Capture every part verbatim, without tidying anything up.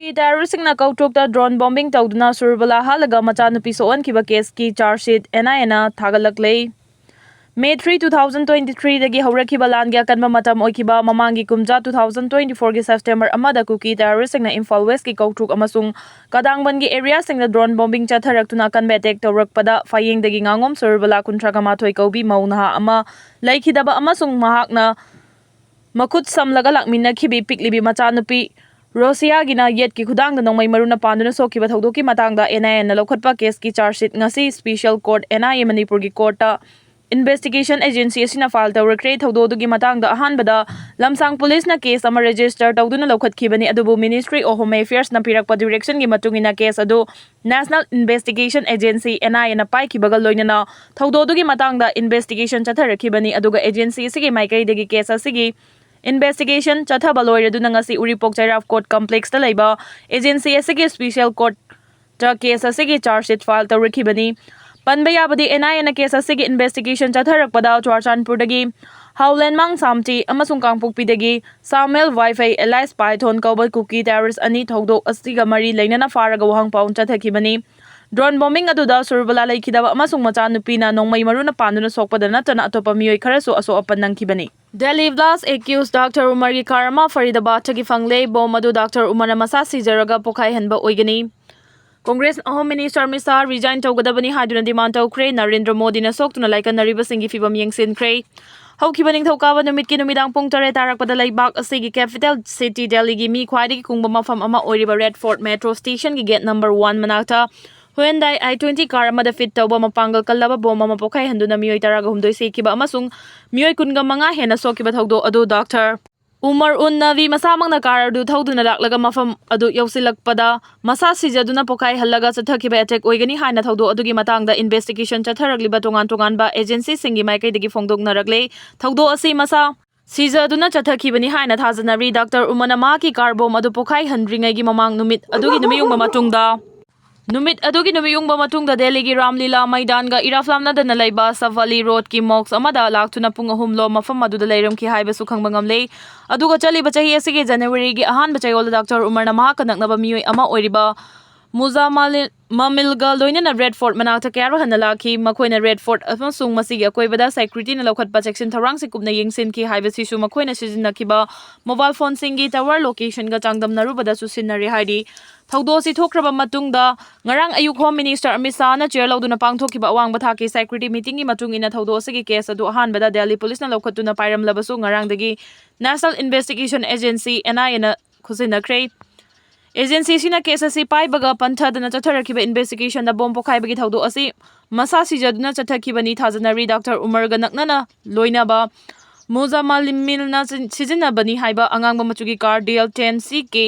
ꯀꯨꯀꯤ ꯇꯦꯔꯣꯔꯤꯁꯁꯤꯡꯅ ꯀꯧꯇ꯭ꯔꯨꯛꯇ drone bombing ꯇꯧꯗꯨꯅ ꯁꯨꯔꯕꯂꯥ ꯍꯥꯠꯂꯒ ꯃꯆꯥꯅꯨꯄꯤ ꯁꯣꯛꯍꯟꯈꯤꯕ ꯀꯦꯁꯀꯤ charge seat N I ꯑꯦꯅ ꯊꯥꯒꯠꯂꯛꯂꯦ꯫ May three, two thousand twenty ꯊ꯭ꯔꯤꯗꯒꯤ ꯍꯧꯔꯛꯈꯤꯕ ꯂꯥꯟꯒꯤ ꯑꯀꯟꯕ ꯃꯇꯝ ꯑꯣꯏꯈꯤꯕ ꯃꯃꯥꯡꯒꯤ ꯀꯨꯝꯖꯥ ꯇꯨ ꯊꯥꯎꯖꯟ ꯇ꯭ꯋꯦꯟꯇꯤ ꯐꯣꯔꯒꯤ ꯁꯦꯞꯇꯦꯝꯕꯔ ꯑꯃꯗ ꯀꯨꯀꯤ ꯇꯦꯔꯣꯔꯤꯁꯁꯤꯡꯅ ꯏꯝꯐꯥꯜ ꯋꯦꯁꯀꯤ ꯀꯧꯇ꯭ꯔꯨꯛ ꯑꯃꯁꯨꯡ ꯀꯗꯥꯡꯕꯟꯒꯤ ꯑꯦꯔꯤꯌꯥꯁꯤꯡꯗ ꯗ꯭ꯔꯣꯟ ꯕꯣꯝꯕꯤꯡ ꯆꯠꯊꯔꯛꯇꯨꯅ ꯑꯀꯟꯕ ꯑꯦꯇꯦꯛ ꯇꯧꯔꯛꯄꯗ ꯐꯌꯦꯡꯗꯒꯤ ꯉꯥꯉꯣꯝ ꯁꯨꯔꯕꯂꯥ ꯀꯨꯟꯊ꯭ꯔꯥꯒ ꯃꯥꯊꯣꯏ ꯀꯧꯕꯤ ꯃꯧ ꯅꯍꯥ ꯑꯃ ꯂꯩꯈꯤꯗꯕ ꯑꯃꯁꯨꯡ ꯃꯍꯥꯛꯅ ꯃꯈꯨꯠ ꯁꯝꯂꯒ ꯂꯥꯛꯃꯤꯟꯅꯈꯤꯕꯤ ꯄꯤꯛꯂꯤꯕꯤ ꯃꯆꯥꯅꯨꯄꯤ ꯔꯣꯁꯤꯌꯥꯒꯤꯅ ꯌꯦꯠꯀꯤ ꯈꯨꯗꯥꯡꯗ ꯅꯣꯡꯃꯩ ꯃꯔꯨꯅ ꯄꯥꯟꯗꯨꯅ ꯁꯣꯛꯈꯤꯕ ꯊꯧꯗꯣꯛꯀꯤ ꯃꯇꯥꯡꯗ ꯑꯦꯟ ꯑꯥꯏ ꯑꯦꯅ ꯂꯧꯈꯠꯄ ꯀꯦꯁꯀꯤ ꯆꯥꯔꯖ ꯁꯤꯠ ꯉꯁꯤ special court, N I A, ꯃꯅꯤꯄꯨꯔꯒꯤ ꯀꯣꯔꯠꯇ ꯏꯟꯚꯦꯁꯇꯤꯒꯦꯁꯟ ꯑꯦꯖꯦꯟꯁꯤ ꯑꯁꯤꯅ ꯐꯥꯏꯜ ꯇꯧꯔꯛꯈ꯭ꯔꯦ꯫ ꯊꯧꯗꯣꯛ ꯑꯗꯨꯒꯤ ꯃꯇꯥꯡꯗ ꯑꯍꯥꯟꯕꯗ ꯂꯝꯁꯥꯡ ꯄꯨꯂꯤꯁꯅ ꯀꯦꯁ ꯑꯃ ꯔꯦꯖꯤꯁꯇꯔ ꯇꯧꯗꯨꯅ ꯂꯧꯈꯠꯈꯤꯕꯅꯤ, ꯑꯗꯨꯕꯨ ꯃꯤꯅꯤꯁꯇ꯭ꯔꯤ ꯑꯣꯐ ꯍꯣꯝ ꯑꯦꯐꯤꯌꯔꯁꯅ ꯄꯤꯔꯛꯄ ꯗꯤꯔꯦꯛꯁꯟꯒꯤ ꯃꯇꯨꯡ ꯏꯟꯅ ꯀꯦꯁ ꯑꯗꯨ national investigation agency, and I ꯑꯦꯅ ꯄꯥꯏꯈꯤꯕꯒ ꯂꯣꯏꯅꯅ ꯊꯧꯗꯣꯛ ꯑꯗꯨꯒꯤ ꯃꯇꯥꯡꯗ ꯏꯟꯚꯦꯁꯇꯤꯒꯦꯁꯟ ꯆꯠꯊꯔꯛꯈꯤꯕꯅꯤ, ꯑꯗꯨꯒ ꯑꯦꯖꯦꯟꯁꯤ ꯑꯁꯤꯒꯤ ꯃꯥꯏꯀꯩꯗꯒꯤ ꯀꯦꯁ ꯑꯁꯤꯒꯤ ꯏꯟꯚꯦꯁꯇꯤꯒꯦꯁꯟ ꯆꯠꯊꯕ ꯂꯣꯏꯔꯗꯨꯅ ꯉꯁꯤ ꯎꯔꯤꯄꯣꯛ ꯆꯩꯔꯥꯞ ꯀꯣꯔꯠ ꯀꯝꯄ꯭ꯂꯦꯛꯁꯇ ꯂꯩꯕ ꯑꯦꯖꯦꯟꯁꯤ ꯑꯁꯤꯒꯤ ꯁ꯭ꯄꯤꯁꯦꯜ ꯀꯣꯔꯠꯇ ꯀꯦꯁ ꯑꯁꯤꯒꯤ ꯆꯥꯔꯖ ꯁꯤꯠ ꯐꯥꯏꯜ ꯇꯧꯔꯛꯈꯤꯕꯅꯤ꯫ ꯄꯟꯕ ꯌꯥꯕꯗꯤ, ꯑꯦꯟ ꯑꯥꯏ ꯑꯦꯅ ꯀꯦꯁ ꯑꯁꯤꯒꯤ ꯏꯟꯚꯦꯁꯇꯤꯒꯦꯁꯟ ꯆꯠꯊꯔꯛꯄꯗ ꯆꯨꯔꯥꯆꯥꯟꯄꯨꯔꯗꯒꯤ ꯍꯥꯎꯂꯦꯟꯃꯥꯡ ꯁꯥꯝꯇꯤ ꯑꯃꯁꯨꯡ ꯀꯥꯡꯄꯣꯛꯄꯤꯗꯒꯤ ꯁꯥꯃꯨꯑꯦꯜ ꯋꯥꯏꯐꯩ ꯑꯦꯂꯥꯏꯁ ꯄꯥꯏꯊꯣꯟ ꯀꯧꯕ ꯀꯨꯀꯤ ꯇꯦꯔꯣꯔꯤꯁ ꯑꯅꯤ ꯊꯧꯗꯣꯛ ꯑꯁꯤꯒ ꯃꯔꯤ ꯂꯩꯅꯅ ꯐꯥꯔꯒ ꯋꯥꯍꯪ ꯄꯥꯎꯟ ꯆꯠꯊꯈꯤꯕꯅꯤ꯫ ꯗ꯭ꯔꯣꯟ ꯕꯣꯝꯕꯤꯡ ꯑꯗꯨꯗ ꯁꯨꯔꯕꯂꯥ ꯂꯩꯈꯤꯗꯕ ꯑꯃꯁꯨꯡ ꯃꯆꯥꯅꯨꯄꯤꯅ ꯅꯣꯡꯃꯩ ꯃꯔꯨꯅ ꯄꯥꯟꯗꯨꯅ ꯁꯣꯛꯄꯗ ꯅꯠꯇꯅ ꯑꯇꯣꯞꯄ ꯃꯤꯑꯣꯏ ꯈꯔꯁꯨ ꯑꯁꯣꯛ ꯑꯄꯟ ꯅꯪꯈꯤꯕꯅꯤ꯫ ꯗꯦꯜꯂꯤ ꯕ꯭ꯂꯥꯁ ꯑꯦꯀ꯭ꯌꯨꯁ ꯗꯥꯛꯇꯔ ꯎꯃꯔꯒꯤ ꯀꯥꯔ ꯑꯃ ꯐꯔꯤꯗꯕꯥꯗꯇꯒꯤ ꯐꯪꯂꯦ꯫ ꯕꯣꯝ ꯑꯗꯨ ꯗꯥꯛꯇꯔ ꯎꯃꯔꯅ ꯃꯁꯥ ꯁꯤꯖꯔꯒ ꯄꯣꯈꯥꯏꯍꯟꯕ ꯑꯣꯏꯒꯅꯤ꯫ Congress home minister Amit Shah resign ꯇꯧꯒꯗꯕꯅꯤ ꯍꯥꯏꯗꯨꯅ ꯗꯤꯃꯥꯟ ꯇꯧꯈ꯭ꯔꯦ꯫ ꯅꯔꯦꯟꯗ꯭ꯔ ꯃꯣꯗꯤꯅ ꯁꯣꯛꯇꯨꯅ ꯂꯥꯏꯀꯠꯅꯔꯤꯕꯁꯤꯡꯒꯤ ꯐꯤꯕꯝ ꯌꯦꯡꯁꯤꯟꯈ꯭ꯔꯦ꯫ ꯍꯧꯈꯤꯕ ꯅꯤꯡꯊꯧꯀꯥꯕ ꯅꯨꯃꯤꯠꯀꯤ ꯅꯨꯃꯤꯗꯥꯡ ꯄꯨꯡ ꯇꯔꯦꯠ ꯇꯥꯔꯛꯄꯗ ꯂꯩꯕꯥꯛ ꯑꯁꯤꯒꯤ ꯀꯦꯄꯤꯇꯦꯜ ꯁꯤꯇꯤ ꯗꯦꯜꯂꯤꯒꯤ ꯃꯤ ꯈ꯭ꯋꯥꯏꯗꯒꯤ ꯀꯨꯡꯕ ꯃꯐꯝ ꯑꯃ ꯑꯣꯏꯔꯤꯕ ꯔꯦꯗ ꯐꯣꯔꯠ ꯃꯦꯇ꯭ꯔꯣ ꯁ꯭ꯇꯦꯁꯟꯒꯤ ꯒꯦꯠ ꯅꯝꯕꯔ ꯋꯥꯟ ꯃꯅꯥꯛꯇ ꯍ꯭ꯌꯨꯟꯗꯥꯏ ꯑꯥꯏ ꯇ꯭ꯋꯦꯟꯇꯤ ꯀꯥꯔ ꯑꯃꯗ ꯐꯤꯠ ꯇꯧꯕ ꯃꯄꯥꯡꯒꯜ ꯀꯜꯂꯕ ꯕꯣꯝ ꯑꯃ ꯄꯣꯈꯥꯏꯍꯟꯗꯨꯅ ꯃꯤꯑꯣꯏ ꯇꯔꯥꯒ ꯍꯨꯝꯗꯣꯏ ꯁꯤꯈꯤꯕ ꯑꯃꯁꯨꯡ ꯃꯤꯑꯣꯏ ꯀꯨꯟꯒ ꯃꯉꯥ ꯍꯦꯟꯅ ꯁꯣꯛꯈꯤꯕ ꯊꯧꯗꯣꯛ ꯑꯗꯨ ꯗꯥꯛꯇꯔ ꯎꯃꯔ ꯎꯟ ꯅꯕꯤ ꯃꯁꯥꯃꯛꯅ ꯀꯥꯔ ꯑꯗꯨ ꯊꯧꯗꯨꯅ ꯂꯥꯛꯂꯒ ꯃꯐꯝ ꯑꯗꯨ ꯌꯧꯁꯤꯜꯂꯛꯄꯗ ꯃꯁꯥ ꯁꯤꯖꯗꯨꯅ ꯄꯣꯈꯥꯏꯍꯜꯂꯒ ꯆꯠꯊꯈꯤꯕ ꯑꯦꯇꯦꯛ ꯑꯣꯏꯒꯅꯤ ꯍꯥꯏꯅ ꯊꯧꯗꯣꯛ ꯑꯗꯨꯒꯤ ꯃꯇꯥꯡꯗ ꯏꯟꯚꯦꯁꯇꯤꯒꯦꯁꯟ ꯆꯠꯊꯔꯛꯂꯤꯕ ꯇꯣꯉꯥꯟ ꯇꯣꯉꯥꯟꯕ ꯑꯦꯖꯦꯟꯁꯤꯁꯤꯡꯒꯤ ꯃꯥꯏꯀꯩꯗꯒꯤ ꯐꯣꯡꯗꯣꯛꯅꯔꯛꯂꯦ꯫ ꯊꯧꯗꯣꯛ ꯑꯁꯤ ꯃꯁꯥ ꯁꯤꯖꯗꯨꯅ ꯆꯠꯊꯈꯤꯕꯅꯤ ꯍꯥꯏꯅ ꯊꯥꯖꯅꯔꯤ꯫ ꯗꯥꯛꯇꯔ ꯎꯃꯔꯅ ꯃꯍꯥꯛꯀꯤ ꯀꯥꯔ ꯕꯣꯝ ꯑꯗꯨ ꯄꯣꯈꯥꯏꯍꯟꯗ꯭ꯔꯤꯉꯩꯒꯤ ꯃꯃꯥꯡ ꯅꯨꯃꯤꯠ ꯑꯗꯨꯒꯤ ꯅꯨꯃꯤꯠ ꯌꯨꯡꯕ ꯃꯇꯨꯡꯗ ꯅꯨꯃꯤꯠ ꯑꯗꯨꯒꯤ ꯅꯨꯃꯤꯠ ꯌꯨꯡꯕ ꯃꯇꯨꯡꯗ ꯗꯦꯜꯂꯤꯒꯤ ꯔꯥꯝꯂꯤꯂꯥ ꯃꯩꯗꯥꯟꯒ ꯏꯔꯥꯐ꯭ꯂꯥꯝ ꯅꯗꯅ ꯂꯩꯕ ꯁꯕꯥꯂꯤ ꯔꯣꯗꯀꯤ ꯃꯣꯛꯁ ꯑꯃꯗ ꯂꯥꯛꯇꯨꯅ ꯄꯨꯡ ꯑꯍꯨꯝ ꯂꯣꯝ ꯃꯐꯝ ꯑꯗꯨꯗ ꯂꯩꯔꯝꯈꯤ ꯍꯥꯏꯕꯁꯨ ꯈꯪꯕ ꯉꯝꯂꯦ꯫ ꯑꯗꯨꯒ ꯆꯠꯂꯤꯕ ꯆꯍꯤ ꯑꯁꯤꯒꯤ ꯖꯅꯋꯥꯔꯤꯒꯤ ꯑꯍꯥꯟꯕ ꯆꯌꯣꯜꯗ ꯗꯥꯛꯇꯔ ꯎꯃꯔꯅ ꯃꯍꯥꯛꯀ ꯅꯛꯅꯕ ꯃꯤꯑꯣꯏ ꯑꯃ ꯑꯣꯏꯔꯤꯕ ꯃꯨꯖꯥ ꯃꯥꯂꯤ-, ꯃꯥꯃꯤꯜꯒ ꯂꯣꯏꯅꯅ ꯔꯦꯗ ꯐꯣꯔꯠ ꯃꯅꯥꯛꯇ ꯀꯌꯥꯔꯛ ꯍꯟꯅ ꯂꯥꯛꯈꯤ꯫ ꯃꯈꯣꯏꯅ ꯔꯦꯗ ꯐꯣꯔꯠ ꯑꯃꯁꯨꯡ ꯃꯁꯤꯒꯤ ꯑꯀꯣꯏꯕꯗ ꯁꯦꯀ꯭ꯌꯨꯔꯤꯇꯤꯅ ꯂꯧꯈꯠꯄ ꯆꯦꯛꯁꯤꯟ ꯊꯧꯔꯥꯡꯁꯤꯡ ꯀꯨꯞꯅ ꯌꯦꯡꯁꯤꯟꯈꯤ ꯍꯥꯏꯕꯁꯤꯁꯨ ꯃꯈꯣꯏꯅ ꯁꯤꯖꯤꯟꯅꯈꯤꯕ ꯃꯣꯕꯥꯏꯜ ꯐꯣꯟꯁꯤꯡꯒꯤ ꯇꯋꯥꯔ ꯂꯣꯀꯦꯁꯟꯒ ꯆꯥꯡꯗꯝꯅꯔꯨꯕꯗꯁꯨ ꯁꯤꯟꯅꯔꯦ ꯍꯥꯏꯔꯤ꯫ ꯊꯧꯗꯣꯛ ꯑꯁꯤ ꯊꯣꯛꯈ꯭ꯔꯕ ꯃꯇꯨꯡꯗ ꯉꯔꯥꯡ ꯑꯌꯨꯛ ꯍꯣꯝ ꯃꯤꯅꯤꯁꯇꯔ ꯑꯃꯤꯠ ꯁꯥꯍꯅ ꯆꯦꯌꯔ ꯂꯧꯗꯨꯅ ꯄꯥꯡꯊꯣꯛꯈꯤꯕ ꯑꯋꯥꯡꯕ ꯊꯥꯛꯀꯤ ꯁꯦꯀ꯭ꯌꯨꯔꯤꯇꯤ ꯃꯤꯇꯤꯡꯒꯤ ꯃꯇꯨꯡ ꯏꯟꯅ ꯊꯧꯗꯣꯛ ꯑꯁꯤꯒꯤ ꯀꯦꯁ ꯑꯗꯨ ꯑꯍꯥꯟꯕꯗ ꯗꯦꯜꯂꯤ ꯄꯨꯂꯤꯁꯅ ꯂꯧꯈꯠꯇꯨꯅ ꯄꯥꯏꯔꯝꯂꯕꯁꯨ ꯉꯔꯥꯡꯗꯒꯤ national investigation agency, and I ꯑꯦꯅ ꯈꯨꯠꯁꯤꯟꯅꯈ꯭ꯔꯦ꯫ ꯑꯦꯖꯦꯟꯁꯤꯁꯤꯅ ꯀꯦꯁ ꯑꯁꯤ ꯄꯥꯏꯕꯒ ꯄꯟꯊꯗꯅ ꯆꯠꯊꯔꯛꯈꯤꯕ ꯏꯟꯚꯦꯁꯇꯤꯒꯦꯁꯟꯗ ꯕꯣꯝ ꯄꯣꯈꯥꯏꯕꯒꯤ ꯊꯧꯗꯣꯛ ꯑꯁꯤ ꯃꯁꯥ ꯁꯤꯖꯗꯨꯅ ꯆꯠꯊꯈꯤꯕꯅꯤ ꯊꯥꯖꯅꯔꯤ꯫ ꯗꯥꯛꯇꯔ ꯎꯃꯔꯒ ꯅꯛꯅꯅ ꯂꯣꯏꯅꯕ ꯃꯨꯖꯥꯃꯥꯂꯤꯃꯤꯜꯅ ꯁꯤꯖꯤꯟꯅꯕꯅꯤ ꯍꯥꯏꯕ ꯑꯉꯥꯡꯕ ꯃꯆꯨꯒꯤ ꯀꯥꯔ ꯗꯤ ꯑꯦꯜ ꯇꯦꯟ ꯁꯤ ꯀꯦ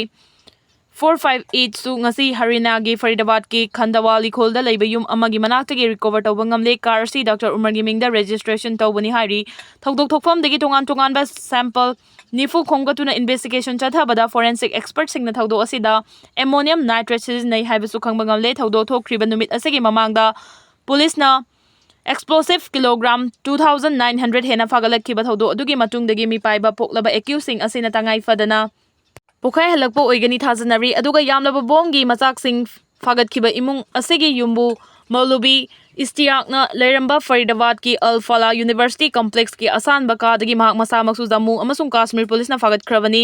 ꯐꯣꯔ ꯐꯥꯏꯚ ꯑꯩꯠꯁꯨ ꯉꯁꯤ ꯍꯔꯤꯌꯥꯅꯥꯒꯤ ꯐꯔꯤꯗꯥꯕꯥꯗꯀꯤ ꯈꯟꯗꯋꯥꯂꯤ ꯈꯨꯜꯗ ꯂꯩꯕ ꯌꯨꯝ ꯑꯃꯒꯤ ꯃꯅꯥꯛꯇꯒꯤ ꯔꯤꯀꯣꯚꯔ ꯇꯧꯕ ꯉꯝꯂꯦ꯫ ꯀꯥꯔ ꯑꯁꯤ ꯗꯥꯛꯇꯔ ꯎꯃꯔꯒꯤ ꯃꯤꯡꯗ ꯔꯦꯖꯤꯁꯇ꯭ꯔꯦꯁꯟ ꯇꯧꯕꯅꯤ ꯍꯥꯏꯔꯤ꯫ ꯊꯧꯗꯣꯛ ꯊꯣꯛꯐꯝꯗꯒꯤ ꯇꯣꯉꯥꯟ ꯇꯣꯉꯥꯟꯕ ꯁꯦꯝꯄꯜ ꯅꯤꯐꯨ ꯈꯣꯝꯒꯠꯇꯨꯅ ꯏꯟꯚꯦꯁꯇꯤꯒꯦꯁꯟ ꯆꯠꯊꯕꯗ ꯐꯣꯔꯦꯟꯁꯤꯛ ꯑꯦꯛꯁꯄꯔꯠꯁꯤꯡꯅ ꯊꯧꯗꯣꯛ ꯑꯁꯤꯗ ꯑꯦꯃꯣꯅꯤꯌꯝ ꯅꯥꯏꯇ꯭ꯔꯦꯠ ꯁꯤꯖꯤꯟꯅꯩ ꯍꯥꯏꯕꯁꯨ ꯈꯪꯕ ꯉꯝꯂꯦ꯫ ꯊꯧꯗꯣꯛ ꯊꯣꯛꯈ꯭ꯔꯤꯕ ꯅꯨꯃꯤꯠ ꯑꯁꯤꯒꯤ ꯃꯃꯥꯡꯗ ꯄꯨꯂꯤꯁꯅ explosive kilogram two thousand nine hundred ꯍꯦꯟꯅ ꯐꯥꯒꯠꯂꯛꯈꯤꯕ ꯊꯧꯗꯣꯛ ꯑꯗꯨꯒꯤ ꯃꯇꯨꯡꯗꯒꯤ ꯃꯤꯄꯥꯏꯕ ꯄꯣꯛꯂꯕ ꯑꯦꯀ꯭ꯌꯨꯁꯁꯤꯡ ꯑꯁꯤꯅ ꯇꯉꯥꯏ ꯐꯗꯅ ꯄꯣꯈꯥꯏꯍꯜꯂꯛꯄ ꯑꯣꯏꯒꯅꯤ ꯊꯥꯖꯅꯔꯤ꯫ ꯑꯗꯨꯒ ꯌꯥꯝꯂꯕ ꯕꯣꯝꯒꯤ ꯃꯆꯥꯛꯁꯤꯡ ꯐꯥꯒꯠꯈꯤꯕ ꯏꯃꯨꯡ ꯑꯁꯤꯒꯤ ꯌꯨꯝꯕꯨ ꯃꯧꯂꯨꯕꯤ ꯏꯁꯇꯤꯌꯥꯛꯅ ꯂꯩꯔꯝꯕ ꯐꯔꯤꯗꯥꯕꯥꯗꯀꯤ ꯑꯜ ꯐꯂꯥ ꯌꯨꯅꯤꯚꯔꯁꯤꯇꯤ ꯀꯝꯄ꯭ꯂꯦꯛꯁꯀꯤ ꯑꯁꯥꯟꯕ ꯀꯥꯗꯒꯤ ꯃꯍꯥꯛ ꯃꯁꯥꯃꯛꯁꯨ ꯖꯝꯃꯨ ꯑꯃꯁꯨꯡ ꯀꯥꯁꯃꯤꯔ ꯄꯨꯂꯤꯁꯅ ꯐꯥꯒꯠꯈ꯭ꯔꯕꯅꯤ꯫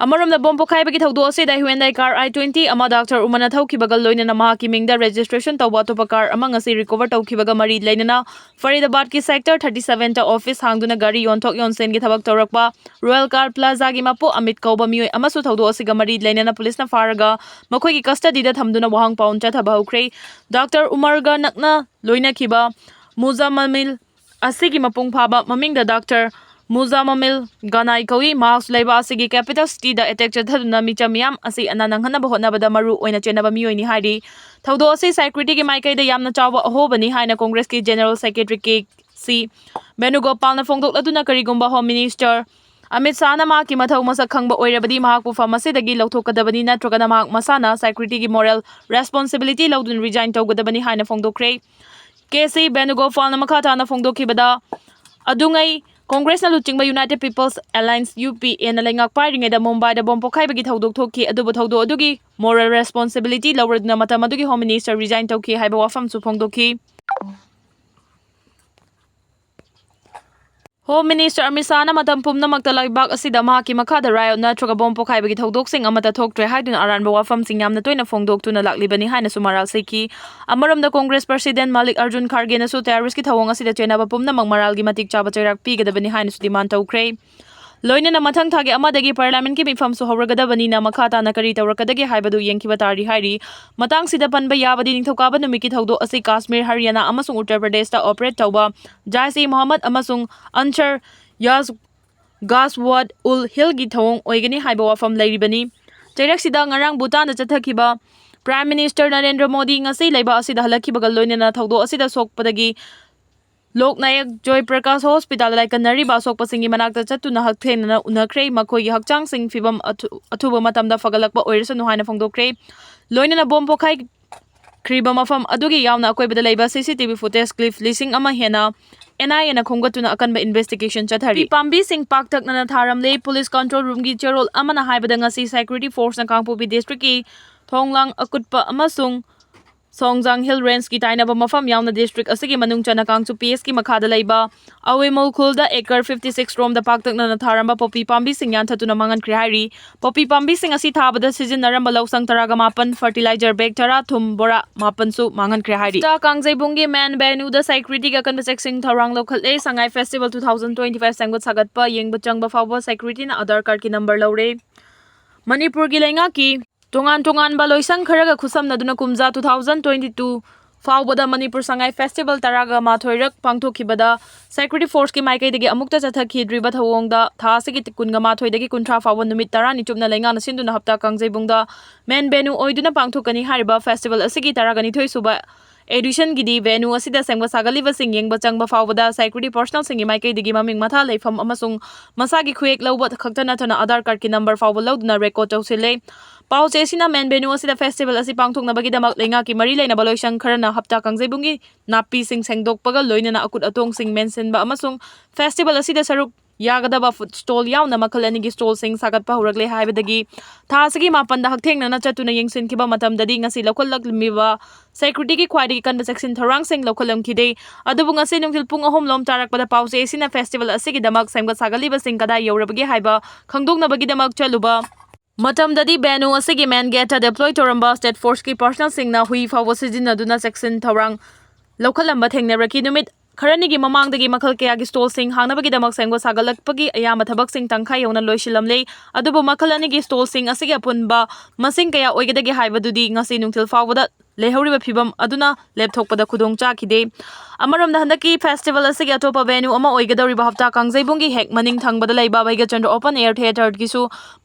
ꯑꯃꯔꯣꯝꯗ, ꯕꯣꯝ ꯄꯣꯈꯥꯏꯕꯒꯤ ꯊꯧꯗꯣꯛ ꯑꯁꯤꯗ ꯍ꯭ꯌꯨꯟꯗꯥꯏ ꯀꯥꯔ ꯑꯥꯏ ꯇ꯭ꯋꯦꯟꯇꯤ ꯑꯃ ꯗꯥꯛꯇꯔ ꯎꯃꯔꯅ ꯊꯧꯈꯤꯕꯒ ꯂꯣꯏꯅꯅ ꯃꯍꯥꯛꯀꯤ ꯃꯤꯡꯗ ꯔꯦꯖꯤꯁꯇ꯭ꯔꯦꯁꯟ ꯇꯧꯕ ꯑꯇꯣꯞꯄ ꯀꯥꯔ ꯑꯃ ꯉꯁꯤ ꯔꯤꯀꯣꯚꯔ ꯇꯧꯈꯤꯕꯒ ꯃꯔꯤ ꯂꯩꯅꯅ ꯐꯔꯤꯗꯥꯕꯥꯗꯀꯤ ꯁꯦꯛꯇꯔ ꯊꯥꯔꯇꯤ ꯁꯚꯦꯟꯗ ꯑꯣꯐꯤꯁ ꯍꯥꯡꯗꯨꯅ ꯒꯥꯔꯤ ꯌꯣꯟꯊꯣꯛ ꯌꯣꯟꯁꯤꯟꯒꯤ ꯊꯕꯛ ꯇꯧꯔꯛꯄ ꯔꯣꯌꯦꯜ ꯀꯥꯔ ꯄ꯭ꯂꯥꯖꯥꯒꯤ ꯃꯄꯨ ꯑꯃꯤꯠ ꯀꯧꯕ ꯃꯤꯑꯣꯏ ꯑꯃꯁꯨ ꯊꯧꯗꯣꯛ ꯑꯁꯤꯒ ꯃꯔꯤ ꯂꯩꯅꯅ ꯄꯨꯂꯤꯁꯅ ꯐꯥꯔꯒ ꯃꯈꯣꯏꯒꯤ ꯀꯁꯇꯗꯤꯗ ꯊꯝꯗꯨꯅ ꯋꯥꯍꯪ ꯄꯥꯎꯟ ꯆꯠꯊꯕ ꯍꯧꯈ꯭ꯔꯦ꯫ ꯗꯥꯛꯇꯔ ꯎꯃꯔꯒ ꯅꯛꯅ ꯂꯣꯏꯅꯈꯤꯕ ꯃꯨꯖꯥꯃꯃꯤꯜ ꯑꯁꯤꯒꯤ ꯃꯄꯨꯡ ꯐꯥꯕ ꯃꯃꯤꯡꯗ ꯗꯥꯛꯇꯔ ꯃꯨꯖꯥꯃꯃꯤꯜ ꯒꯅꯥꯏ ꯀꯧꯏ꯫ ꯃꯍꯥꯛꯁꯨ ꯂꯩꯕꯥꯛ ꯑꯁꯤꯒꯤ ꯀꯦꯄꯤꯇꯦꯜ ꯁꯤꯇꯤꯗ ꯑꯦꯇꯦꯛ ꯆꯠꯊꯗꯨꯅ ꯃꯤꯆꯝ ꯃꯤꯌꯥꯝ ꯑꯁꯤ ꯑꯅꯥ ꯅꯪꯍꯟꯅꯕ ꯍꯣꯠꯅꯕꯗ ꯃꯔꯨ ꯑꯣꯏꯅ ꯆꯦꯟꯅꯕ ꯃꯤꯑꯣꯏꯅꯤ ꯍꯥꯏꯔꯤ꯫ ꯊꯧꯗꯣꯛ ꯑꯁꯤ ꯁꯦꯀ꯭ꯌꯨꯔꯤꯇꯤꯒꯤ ꯃꯥꯏꯀꯩꯗ ꯌꯥꯝꯅ ꯆꯥꯎꯕ ꯑꯍꯣꯕꯅꯤ ꯍꯥꯏꯅ ꯀꯣꯡꯒ꯭ꯔꯦꯁꯀꯤ ꯖꯦꯅꯔꯦꯜ ꯁꯦꯀ꯭ꯔꯦꯇꯔꯤ ꯀꯦ ꯁꯤ ꯕꯦꯅꯨꯒꯣꯄꯥꯜꯅ ꯐꯣꯡꯗꯣꯛꯂꯗꯨꯅ, ꯀꯔꯤꯒꯨꯝꯕ ꯍꯣꯝ ꯃꯤꯅꯤꯁꯇꯔ ꯑꯃꯤꯠ ꯁꯥꯍꯅ ꯃꯍꯥꯛꯀꯤ ꯃꯊꯧ ꯃꯁꯛ ꯈꯪꯕ ꯑꯣꯏꯔꯕꯗꯤ ꯃꯍꯥꯛꯄꯨ ꯐꯝ ꯑꯁꯤꯗꯒꯤ ꯂꯧꯊꯣꯛꯀꯗꯕꯅꯤ, ꯅꯠꯇ꯭ꯔꯒꯅ ꯃꯍꯥꯛ ꯃꯁꯥꯅ security ꯒꯤ moral responsibility ꯂꯧꯗꯨꯅ resign ꯇꯧꯒꯗꯕꯅꯤ ꯍꯥꯏꯅ ꯐꯣꯡꯗꯣꯛꯈ꯭ꯔꯦ꯫ ꯀꯦ ꯁꯤ ꯕꯦꯅꯨꯒꯣꯄꯥꯜꯅ ꯃꯈꯥ ꯇꯥꯅ ꯐꯣꯡꯗꯣꯛꯈꯤꯕꯗ, ꯑꯗꯨꯉꯩ ꯀꯣꯡꯒ꯭ꯔꯦꯁꯅ ꯂꯨꯆꯤꯡꯕ United People's Alliance, ꯌꯨ ꯄꯤ ꯑꯦꯅ ꯂꯩꯉꯥꯛ ꯄꯥꯏꯔꯤꯉꯩꯗ ꯃꯨꯝꯕꯥꯏꯗ ꯕꯣꯝ ꯄꯣꯈꯥꯏꯕꯒꯤ ꯊꯧꯗꯣꯛ ꯊꯣꯛꯈꯤ꯫ ꯑꯗꯨꯕꯨ ꯊꯧꯗꯣꯛ ꯑꯗꯨꯒꯤ moral responsibility ꯂꯧꯔꯗꯨꯅ ꯃꯇꯝ ꯑꯗꯨꯒꯤ Home Minister resign ꯇꯧꯈꯤ ꯍꯥꯏꯕ ꯋꯥꯐꯝꯁꯨ ꯐꯣꯡꯗꯣꯛꯈꯤ꯫ Home Minister ꯑꯃꯤꯠ ꯁꯥꯍꯅ ꯃꯇꯝ ꯄꯨꯝꯅꯃꯛꯇ ꯂꯩꯕꯥꯛ ꯑꯁꯤꯗ ꯃꯍꯥꯛꯀꯤ ꯃꯈꯥꯗ riot ꯅꯠꯇ꯭ꯔꯒ ꯕꯣꯝ ꯄꯣꯈꯥꯏꯕꯒꯤ ꯊꯧꯗꯣꯛꯁꯤꯡ ꯑꯃꯠꯇ ꯊꯣꯛꯇ꯭ꯔꯦ ꯍꯥꯏꯗꯨꯅ ꯑꯔꯥꯟꯕ ꯋꯥꯐꯝꯁꯤꯡ ꯌꯥꯝꯅ ꯇꯣꯏꯅ ꯐꯣꯡꯗꯣꯛꯇꯨꯅ ꯂꯥꯛꯂꯤꯕꯅꯤ ꯍꯥꯏꯅꯁꯨ ꯃꯔꯥꯜ ꯁꯤꯈꯤ꯫ ꯑꯃꯔꯣꯝꯗ Congress President ꯃꯥꯂꯤꯛ ꯑꯔꯖꯨꯟ ꯈꯥꯔꯒꯦꯅꯁꯨ terrorist ꯀꯤ ꯊꯧꯑꯣꯡ ꯑꯁꯤꯗ ꯆꯦꯟꯅꯕ ꯄꯨꯝꯅꯃꯛ ꯃꯔꯥꯜꯒꯤ ꯃꯇꯤꯛ ꯆꯥꯕ ꯆꯩꯔꯥꯛ ꯄꯤꯒꯗꯕꯅꯤ ꯍꯥꯏꯅꯁꯨ demand ꯇꯧꯈ꯭ꯔꯦ꯫ ꯂꯣꯏꯅꯅ ꯃꯊꯪ ꯊꯥꯒꯤ ꯑꯃꯗꯒꯤ Parliament ꯀꯤ ꯃꯤꯐꯝꯁꯨ ꯍꯧꯔꯒꯗꯕꯅꯤꯅ ꯃꯈꯥ ꯇꯥꯅ ꯀꯔꯤ ꯇꯧꯔꯛꯀꯗꯒꯦ ꯍꯥꯏꯕꯗꯨ ꯌꯦꯡꯈꯤꯕ ꯇꯥꯔꯤ ꯍꯥꯏꯔꯤ꯫ ꯃꯇꯥꯡꯁꯤꯗ ꯄꯟꯕ ꯌꯥꯕꯗꯤ ꯅꯤꯡꯊꯧꯀꯥꯕ ꯅꯨꯃꯤꯠꯀꯤ ꯊꯧꯗꯣꯛ ꯑꯁꯤ ꯀꯥꯁꯃꯤꯔ, ꯍꯔꯤꯌꯥꯅꯥ ꯑꯃꯁꯨꯡ ꯎꯠꯇꯔ ꯄ꯭ꯔꯗꯦꯁꯇ operate ꯇꯧꯕ ꯖꯥꯏꯁ-ꯏ-ꯃꯣꯍꯝꯃꯗ ꯑꯃꯁꯨꯡ ꯑꯟꯁꯔ ꯌꯥꯁ ꯒꯥꯁꯋꯥꯗ ꯎꯜ ꯍꯤꯜꯒꯤ ꯊꯧꯑꯣꯡ ꯑꯣꯏꯒꯅꯤ ꯍꯥꯏꯕ ꯋꯥꯐꯝ ꯂꯩꯔꯤꯕꯅꯤ꯫ ꯆꯩꯔꯛꯁꯤꯗ ꯉꯔꯥꯡ ꯚꯨꯇꯥꯟꯗ ꯆꯠꯊꯈꯤꯕ Prime Minister ꯅꯔꯦꯟꯗ꯭ꯔ ꯃꯣꯗꯤ ꯉꯁꯤ ꯂꯩꯕꯥꯛ ꯑꯁꯤꯗ ꯍꯜꯂꯛꯈꯤꯕꯒ ꯂꯣꯏꯅꯅ ꯊꯧꯗꯣꯛ ꯑꯁꯤꯗ ꯁꯣꯛꯄꯗꯒꯤ ꯂꯣꯛ ꯅꯥꯌꯛ ꯖꯣꯏ ꯄ꯭ꯔꯀꯥꯁ ꯍꯣꯁꯄꯤꯇꯥꯜꯗ ꯂꯥꯏꯀꯠꯅꯔꯤꯕ ꯑꯁꯣꯛꯄꯁꯤꯡꯒꯤ ꯃꯅꯥꯛꯇ ꯆꯠꯇꯨꯅ ꯍꯛꯊꯦꯡꯅꯅ ꯎꯅꯈ꯭ꯔꯦ꯫ ꯃꯈꯣꯏꯒꯤ ꯍꯛꯆꯥꯡꯁꯤꯡ ꯐꯤꯕꯝ ꯑꯊꯨ-, ꯑꯊꯨꯕ ꯃꯇꯝꯗ ꯐꯒꯠꯂꯛꯄ ꯑꯣꯏꯔꯁꯅꯨ ꯍꯥꯏꯅ ꯐꯣꯡꯗꯣꯛꯈ꯭ꯔꯦ꯫ ꯂꯣꯏꯅꯅ ꯕꯣꯝ ꯄꯣꯈꯥꯏꯈ꯭ꯔꯤꯕ ꯃꯐꯝ ꯑꯗꯨꯒꯤ ꯌꯥꯎꯅ ꯑꯀꯣꯏꯕꯗ ꯂꯩꯕ C C T V footage clip ꯂꯤꯁꯤꯡ ꯑꯃ ꯍꯦꯟꯅ N I A ꯅ ꯈꯣꯝꯒꯠꯇꯨꯅ ꯑꯀꯟꯕ investigation ꯆꯠꯊꯔꯤ꯫ ꯄꯥꯝꯕꯤꯁꯤꯡ ꯄꯥꯛꯇꯛꯅꯅ ꯊꯥꯔꯝꯂꯦ꯫ Police control room ꯒꯤ ꯆꯦꯔꯣꯜ ꯑꯃꯅ ꯍꯥꯏꯕꯗ ꯉꯁꯤ security force ꯅ ꯀꯥꯡꯄꯣꯛꯄꯤ district ꯀꯤ ꯊꯣꯡꯂꯥꯡ ꯑꯀꯨꯠꯄ ꯑꯃꯁꯨꯡ ꯁꯣꯡꯖꯥꯡ Hill Range ꯀꯤ ꯇꯥꯏꯅꯕ ꯃꯐꯝ ꯌꯥꯎꯅ district ꯑꯁꯤꯒꯤ ꯃꯅꯨꯡ ꯆꯟꯅ ꯀꯥꯡꯆꯨꯞ P S ꯀꯤ ꯃꯈꯥꯗ ꯂꯩꯕ ꯑꯋꯦꯃꯣꯜ ꯈꯨꯜꯗ acre fifty six ꯔꯣꯝꯗ ꯄꯥꯛꯇꯛꯅꯅ ꯊꯥꯔꯝꯕ poppy ꯄꯥꯝꯕꯤꯁꯤꯡ ꯌꯥꯟꯊꯠꯇꯨꯅ ꯃꯥꯡꯍꯟꯈ꯭ꯔꯦ ꯍꯥꯏꯔꯤ꯫ Poppy ꯄꯥꯝꯕꯤꯁꯤꯡ ꯑꯁꯤ ꯊꯥꯕꯗ ꯁꯤꯖꯤꯟꯅꯔꯝꯕ ꯂꯧꯁꯪ ꯇꯔꯥꯒ ꯃꯥꯄꯟ, fertilizer bag ꯇꯔꯥ, ꯊꯨꯝ ꯕꯣꯔꯥ ꯃꯥꯄꯟꯁꯨ ꯃꯥꯡꯍꯟꯈ꯭ꯔꯦ ꯍꯥꯏꯔꯤ꯫ ꯇ ꯀꯥꯡꯖꯩꯕꯨꯡꯒꯤ main venue ꯗ security ꯒꯤ ꯑꯀꯟꯕ ꯆꯦꯛꯁꯤꯟ ꯊꯧꯔꯥꯡ ꯂꯧꯈꯠꯂꯦ꯫ ꯁꯉꯥꯏ Festival two thousand twenty five ꯁꯦꯝꯒꯠ ꯁꯥꯒꯠꯄ ꯌꯦꯡꯕ ꯆꯪꯕ ꯐꯥꯎꯕ security ꯅ Aadhaar card ꯀꯤ number ꯂꯧꯔꯦ꯫ ꯃꯅꯤꯄꯨꯔꯒꯤ ꯂꯩꯉꯥꯛꯀꯤ ꯇꯣꯉꯥꯟ ꯇꯣꯉꯥꯟꯕ ꯂꯣꯏꯁꯪ ꯈꯔꯒ ꯈꯨꯠꯁꯝꯅꯗꯨꯅ ꯀꯨꯝꯖꯥ two thousand twenty two ꯐꯥꯎꯕꯗ ꯃꯅꯤꯄꯨꯔ ꯁꯉꯥꯏ Festival ꯇꯔꯥꯒ ꯃꯥꯊꯣꯏꯔꯛ ꯄꯥꯡꯊꯣꯛꯈꯤꯕꯗ security force ꯀꯤ ꯃꯥꯏꯀꯩꯗꯒꯤ ꯑꯃꯨꯛꯇ ꯆꯠꯊꯈꯤꯗ꯭ꯔꯤꯕ ꯊꯧꯑꯣꯡꯗ ꯊꯥ ꯑꯁꯤꯒꯤ ꯀꯨꯟꯒ ꯃꯥꯊꯣꯏꯗꯒꯤ ꯀꯨꯟꯊ꯭ꯔꯥ ꯐꯥꯎꯕ ꯅꯨꯃꯤꯠ ꯇꯔꯥꯅꯤ ꯆꯨꯞꯅ ꯂꯩꯉꯥꯛꯅ ꯁꯤꯟꯗꯨꯅ ꯍꯞꯇꯥ ꯀꯥꯡꯖꯩꯕꯨꯡꯗ main venue ꯑꯣꯏꯗꯨꯅ ꯄꯥꯡꯊꯣꯛꯀꯅꯤ꯫ ꯍꯥꯏꯔꯤꯕ festival ꯑꯁꯤꯒꯤ ꯇꯔꯥꯒ ꯅꯤꯊꯣꯏ ꯁꯨꯕ ꯑꯦꯗꯤꯁꯟꯒꯤꯗꯤ ꯚꯦꯅꯨ ꯑꯁꯤꯗ ꯁꯦꯝꯒꯠ ꯁꯥꯒꯠꯂꯤꯕꯁꯤꯡ ꯌꯦꯡꯕ ꯆꯪꯕ ꯐꯥꯎꯕꯗ ꯁꯦꯀ꯭ꯌꯨꯔꯤꯇꯤ ꯄꯥꯔꯁꯣꯅꯦꯜꯁꯤꯡꯒꯤ ꯃꯥꯏꯀꯩꯗꯒꯤ ꯃꯃꯤꯡ ꯃꯊꯥ ꯂꯩꯐꯝ ꯑꯃꯁꯨꯡ ꯃꯁꯥꯒꯤ ꯈꯨꯌꯦꯛ ꯂꯧꯕ ꯈꯛꯇ ꯅꯠꯇꯅ ꯑꯙꯥꯔ ꯀꯥꯔꯗꯀꯤ ꯅꯝꯕꯔ ꯐꯥꯎꯕ ꯂꯧꯗꯨꯅ ꯔꯦꯀꯣꯔꯗ ꯇꯧꯁꯤꯜꯂꯦ꯫ ꯄꯥꯎꯆꯦ ꯑꯁꯤꯅ ꯃꯦꯟ ꯚꯦꯅꯨ ꯑꯁꯤꯗ ꯐꯦꯁꯇꯤꯚꯦꯜ ꯑꯁꯤ ꯄꯥꯡꯊꯣꯛꯅꯕꯒꯤꯗꯃꯛ ꯂꯩꯉꯥꯛꯀꯤ ꯃꯔꯤ ꯂꯩꯅꯕ ꯂꯣꯏꯁꯪ ꯈꯔꯅ ꯍꯞꯇꯥ ꯀꯥꯡꯖꯩꯕꯨꯡꯒꯤ ꯅꯥꯄꯤꯁꯤꯡ ꯁꯦꯡꯗꯣꯛꯄꯒ ꯂꯣꯏꯅꯅ ꯑꯀꯨꯠ ꯑꯇꯣꯡꯁꯤꯡ ꯃꯦꯟꯁꯤꯟꯕ ꯑꯃꯁꯨꯡ ꯐꯦꯁꯇꯤꯚꯦꯜ ꯑꯁꯤꯗ ꯁꯔꯨꯛ ꯌꯥꯒꯗꯕ ꯐꯨꯗ ꯁ꯭ꯇꯣꯜ ꯌꯥꯎꯅ ꯃꯈꯜ ꯑꯅꯤꯒꯤ ꯁ꯭ꯇꯣꯜꯁꯤꯡ ꯁꯥꯒꯠꯄ ꯍꯧꯔꯛꯂꯦ ꯍꯥꯏꯕꯗꯒꯤ ꯊꯥ ꯑꯁꯤꯒꯤ ꯃꯥꯄꯟꯗ ꯍꯛꯊꯦꯡꯅꯅ ꯆꯠꯇꯨꯅ ꯌꯦꯡꯁꯤꯟꯈꯤꯕ ꯃꯇꯝꯗꯗꯤ ꯉꯁꯤ ꯂꯧꯈꯠꯂꯛꯂꯝꯃꯤꯕ ꯁꯦꯀ꯭ꯌꯨꯔꯤꯇꯤꯒꯤ ꯈ꯭ꯋꯥꯏꯗꯒꯤ ꯀꯟꯕ ꯆꯦꯛꯁꯤꯟ ꯊꯧꯔꯥꯡꯁꯤꯡ ꯂꯧꯈꯠꯂꯝꯈꯤꯗꯦ꯫ ꯑꯗꯨꯕꯨ ꯉꯁꯤ ꯅꯨꯡꯊꯤꯜ ꯄꯨꯡ ꯑꯍꯨꯝ ꯂꯣꯝ ꯇꯥꯔꯛꯄꯗ ꯄꯥꯎꯆꯦ ꯑꯁꯤꯅ ꯐꯦꯁꯇꯤꯚꯦꯜ ꯑꯁꯤꯒꯤꯗꯃꯛ ꯁꯦꯝꯒꯠ ꯁꯥꯒꯠꯂꯤꯕꯁꯤꯡ ꯀꯗꯥꯏ ꯌꯧꯔꯕꯒꯦ ꯍꯥꯏꯕ ꯈꯪꯗꯣꯛꯅꯕꯒꯤꯗꯃꯛ ꯆꯠꯂꯨꯕ ꯃꯇꯝꯗꯗꯤ ꯚꯦꯅꯨ ꯑꯁꯤꯒꯤ ꯃꯦꯟ ꯒꯦꯠꯇ ꯗꯤꯄ꯭ꯂꯣꯏ ꯇꯧꯔꯝꯕ ꯁ꯭ꯇꯦꯠ ꯐꯣꯔꯁꯀꯤ ꯄꯥꯔꯁꯣꯅꯦꯜꯁꯤꯡꯅ ꯍꯨꯏ ꯐꯥꯎꯕ ꯁꯤꯖꯤꯟꯅꯗꯨꯅ ꯆꯦꯛꯁꯤꯟ ꯊꯧꯔꯥꯡ ꯂꯧꯈꯠꯂꯝꯕ ꯊꯦꯡꯅꯔꯛꯈꯤ꯫ ꯅꯨꯃꯤꯠ ꯈꯔꯅꯤꯒꯤ ꯃꯃꯥꯡꯗꯒꯤ ꯃꯈꯜ ꯀꯌꯥꯒꯤ ꯁ꯭ꯇꯣꯜꯁꯤꯡ ꯍꯥꯡꯅꯕꯒꯤꯗꯃꯛ ꯁꯦꯝꯒꯠ ꯁꯥꯒꯠꯂꯛꯄꯒꯤ ꯑꯌꯥꯝꯕ ꯊꯕꯛꯁꯤꯡ ꯇꯪꯈꯥꯏ ꯌꯧꯅ ꯂꯣꯏꯁꯤꯜꯂꯝꯂꯦ꯫ ꯑꯗꯨꯕꯨ ꯃꯈꯜ ꯑꯅꯤꯒꯤ ꯁ꯭ꯇꯣꯜꯁꯤꯡ ꯑꯁꯤꯒꯤ ꯑꯄꯨꯟꯕ ꯃꯁꯤꯡ ꯀꯌꯥ ꯑꯣꯏꯒꯗꯒꯦ ꯍꯥꯏꯕꯗꯨꯗꯤ ꯉꯁꯤ ꯅꯨꯡꯊꯤꯜ ꯐꯥꯎꯕꯗ ꯂꯩꯍꯧꯔꯤꯕ ꯐꯤꯕꯝ ꯑꯗꯨꯅ ꯂꯦꯞꯊꯣꯛꯄꯗ ꯈꯨꯗꯣꯡ ꯆꯥꯈꯤꯗꯦ꯫ ꯑꯃꯔꯣꯝꯗ ꯍꯟꯗꯛꯀꯤ ꯐꯦꯁꯇꯤꯚꯦꯜ ꯑꯁꯤꯒꯤ ꯑꯇꯣꯞꯄ ꯚꯦꯅꯨ ꯑꯃ ꯑꯣꯏꯒꯗꯧꯔꯤꯕ ꯍꯞꯇꯥ ꯀꯥꯡꯖꯩꯕꯨꯡꯒꯤ ꯍꯦꯛ ꯃꯅꯤꯡ ꯊꯪꯕꯗ ꯂꯩꯕ ꯚꯩꯒꯆꯟꯗ꯭ꯔ ꯑꯣꯄꯟ ꯑꯦꯌꯔ ꯊꯤꯌꯦꯇꯔꯒꯤꯁꯨ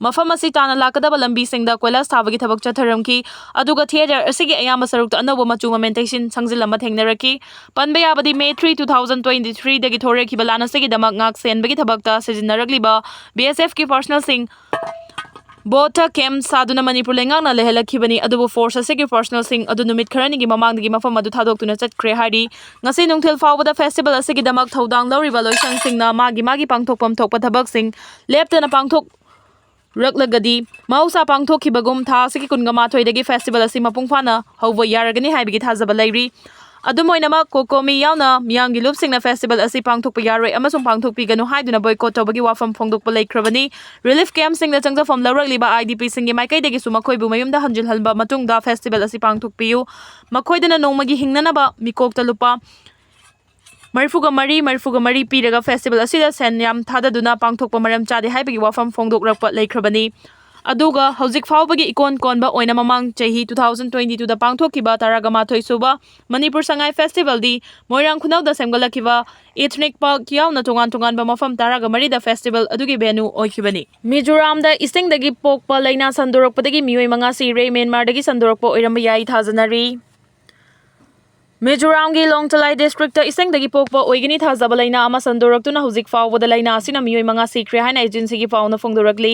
ꯃꯐꯝ ꯑꯁꯤ ꯇꯥꯟꯅ ꯂꯥꯛꯀꯗꯕ ꯂꯝꯕꯤꯁꯤꯡꯗ ꯀꯣꯏꯂꯥꯁ ꯊꯥꯕꯒꯤ ꯊꯕꯛ ꯆꯠꯊꯔꯝꯈꯤ꯫ ꯑꯗꯨꯒ ꯊꯤꯌꯦꯇꯔ ꯑꯁꯤꯒꯤ ꯑꯌꯥꯝꯕ ꯁꯔꯨꯛꯇ ꯑꯅꯧꯕ ꯃꯆꯨ ꯃꯃꯦꯟꯇꯦꯁꯟ ꯁꯪꯖꯤꯜꯂꯝꯕ ꯊꯦꯡꯅꯔꯛꯈꯤ꯫ ꯄꯟꯕ ꯌꯥꯕꯗꯤ May three, two thousand twenty ꯊ꯭ꯔꯤꯗꯒꯤ ꯊꯣꯔꯛꯈꯤꯕ ꯂꯥꯟ ꯑꯁꯤꯒꯤꯗꯃꯛ ꯉꯥꯛ ꯁꯦꯟꯕꯒꯤ ꯊꯕꯛꯇ ꯁꯤꯖꯤꯟꯅꯔꯛꯂꯤꯕ ꯕꯤ ꯑꯦꯁ ꯑꯦꯐꯀꯤ ꯄꯥꯔꯁꯣꯅꯦꯜꯁꯤꯡ ꯕꯣꯠꯇ ꯀꯦꯝꯞ ꯁꯥꯗꯨꯅ ꯃꯅꯤꯄꯨꯔ ꯂꯩꯉꯥꯛꯅ ꯂꯩꯍꯜꯂꯛꯈꯤꯕꯅꯤ꯫ ꯑꯗꯨꯕꯨ ꯐꯣꯔꯁ ꯑꯁꯤꯒꯤ ꯄꯥꯔꯁꯣꯅꯦꯜꯁꯤꯡ ꯑꯗꯨ ꯅꯨꯃꯤꯠ ꯈꯔꯅꯤꯒꯤ ꯃꯃꯥꯡꯗꯒꯤ ꯃꯐꯝ ꯑꯗꯨ ꯊꯥꯗꯣꯛꯇꯨꯅ ꯆꯠꯈ꯭ꯔꯦ ꯍꯥꯏꯔꯤ꯫ ꯉꯁꯤ ꯅꯨꯡꯊꯤꯜ ꯐꯥꯎꯕꯗ ꯐꯦꯁꯇꯤꯚꯦꯜ ꯑꯁꯤꯒꯤꯗꯃꯛ ꯊꯧꯗꯥꯡ ꯂꯧꯔꯤꯕ ꯂꯣꯏꯁꯪꯁꯤꯡꯅ ꯃꯥꯒꯤ ꯃꯥꯒꯤ ꯄꯥꯡꯊꯣꯛꯐꯝ ꯊꯣꯛꯄ ꯊꯕꯛꯁꯤꯡ ꯂꯦꯞꯇꯅ ꯄꯥꯡꯊꯣꯛꯂꯛꯂꯒꯗꯤ ꯃꯍꯧꯁꯥ ꯄꯥꯡꯊꯣꯛꯈꯤꯕꯒꯨꯝ ꯊꯥ ꯑꯁꯤꯒꯤ ꯀꯨꯟꯒ ꯃꯥꯊꯣꯏꯗꯒꯤ ꯐꯦꯁꯇꯤꯚꯦꯜ ꯑꯁꯤ ꯃꯄꯨꯡ ꯐꯥꯅ ꯍꯧꯕ ꯌꯥꯔꯒꯅꯤ ꯍꯥꯏꯕꯒꯤ ꯊꯥꯖꯕ ꯂꯩꯔꯤ꯫ ꯑꯗꯨꯝ ꯑꯣꯏꯅꯃꯛ, ꯀꯣꯀꯣꯃꯤ ꯌꯥꯎꯅ ꯃꯤꯌꯥꯝꯒꯤ ꯂꯨꯞꯁꯤꯡꯅ ꯐꯦꯁꯇꯤꯚꯦꯜ ꯑꯁꯤ ꯄꯥꯡꯊꯣꯛꯄ ꯌꯥꯔꯣꯏ ꯑꯃꯁꯨꯡ ꯄꯥꯡꯊꯣꯛꯄꯤꯒꯅꯨ ꯍꯥꯏꯗꯨꯅ ꯕꯣꯏꯀꯣꯠ ꯇꯧꯕꯒꯤ ꯋꯥꯐꯝ ꯐꯣꯡꯗꯣꯛꯄ ꯂꯩꯈ꯭ꯔꯕꯅꯤ꯫ ꯔꯤꯂꯤꯐ ꯀꯦꯝꯞꯁꯤꯡꯗ ꯆꯪꯖꯐꯝ ꯂꯧꯔꯛꯂꯤꯕ ꯑꯥꯏ ꯗꯤ ꯄꯤꯁꯤꯡꯒꯤ ꯃꯥꯏꯀꯩꯗꯒꯤꯁꯨ ꯃꯈꯣꯏꯕꯨ ꯃꯌꯨꯝꯗ ꯍꯟꯖꯤꯜꯍꯟꯕ ꯃꯇꯨꯡꯗ ꯐꯦꯁꯇꯤꯚꯦꯜ ꯑꯁꯤ ꯄꯥꯡꯊꯣꯛꯄꯤꯌꯨ꯫ ꯃꯈꯣꯏꯗꯅ ꯅꯣꯡꯃꯒꯤ ꯍꯤꯡꯅꯅꯕ ꯃꯤꯀꯣꯛꯇ ꯂꯨꯄꯥ ꯃꯔꯤꯐꯨꯒ ꯃꯔꯤ, ꯃꯔꯤꯐꯨꯒ ꯃꯔꯤ ꯄꯤꯔꯒ ꯐꯦꯁꯇꯤꯚꯦꯜ ꯑꯁꯤꯗ ꯁꯦꯟ ꯌꯥꯝ ꯊꯥꯗꯗꯨꯅ ꯄꯥꯡꯊꯣꯛꯄ ꯃꯔꯝ ꯆꯥꯗꯦ ꯍꯥꯏꯕꯒꯤ ꯋꯥꯐꯝ ꯐꯣꯡꯗꯣꯛꯂꯛꯄ ꯂꯩꯈ꯭ꯔꯕꯅꯤ꯫ ꯑꯗꯨꯒ ꯍꯧꯖꯤꯛ ꯐꯥꯎꯕꯒꯤ ꯏꯀꯣꯟ ꯀꯣꯟꯕ ꯑꯣꯏꯅ ꯃꯃꯥꯡ ꯆꯍꯤ ꯇꯨ ꯊꯥꯎꯖꯟ ꯇ꯭ꯋꯦꯟꯇꯤ ꯇꯨꯗ ꯄꯥꯡꯊꯣꯛꯈꯤꯕ ꯇꯔꯥꯒ ꯃꯥꯊꯣꯏ ꯁꯨꯕ ꯃꯅꯤꯄꯨꯔ ꯁꯉꯥꯏ ꯐꯦꯁꯇꯤꯚꯦꯜꯗꯤ ꯃꯣꯏꯔꯥꯡ ꯈꯨꯅꯧꯗ ꯁꯦꯝꯒꯠꯂꯛꯈꯤꯕ ꯏꯊꯅꯤꯛ ꯄꯥꯔꯛ ꯌꯥꯎꯅ ꯇꯣꯉꯥꯟ ꯇꯣꯉꯥꯟꯕ ꯃꯐꯝ ꯇꯔꯥꯒ ꯃꯔꯤꯗ ꯐꯦꯁꯇꯤꯚꯦꯜ ꯑꯗꯨꯒꯤ ꯚꯦꯅꯨ ꯑꯣꯏꯈꯤꯕꯅꯤ꯫ ꯃꯤꯖꯣꯔꯥꯝꯗ ꯏꯁꯤꯡꯗꯒꯤ ꯄꯣꯛꯄ ꯂꯥꯏꯅꯥ ꯁꯟꯗꯣꯔꯛꯄꯗꯒꯤ ꯃꯤꯑꯣꯏ ꯃꯉꯥ ꯁꯤꯔꯦ, ꯃ꯭ꯌꯥꯟꯃꯥꯔꯗꯒꯤ ꯁꯟꯗꯣꯔꯛꯄ ꯑꯣꯏꯔꯝꯕ ꯌꯥꯏ ꯊꯥꯖꯅꯔꯤ꯫ ꯃꯤꯖꯣꯔꯥꯝꯒꯤ ꯂꯣꯡꯇꯂꯥꯏ ꯗꯤꯁꯇ꯭ꯔꯤꯛꯇ ꯏꯁꯤꯡꯗꯒꯤ ꯄꯣꯛꯄ ꯑꯣꯏꯒꯅꯤ ꯊꯥꯖꯕ ꯂꯩꯅꯥ ꯑꯃ ꯁꯟꯗꯣꯔꯛꯇꯨꯅ ꯍꯧꯖꯤꯛ ꯐꯥꯎꯕꯗ ꯂꯩꯅꯥ ꯑꯁꯤꯅ ꯃꯤꯑꯣꯏ ꯃꯉꯥ ꯁꯤꯈ꯭ꯔꯦ ꯍꯥꯏꯅ ꯑꯦꯖꯦꯟꯁꯤꯒꯤ ꯄꯥꯎꯅ ꯐꯣꯡꯗꯣꯔꯛꯂꯤ꯫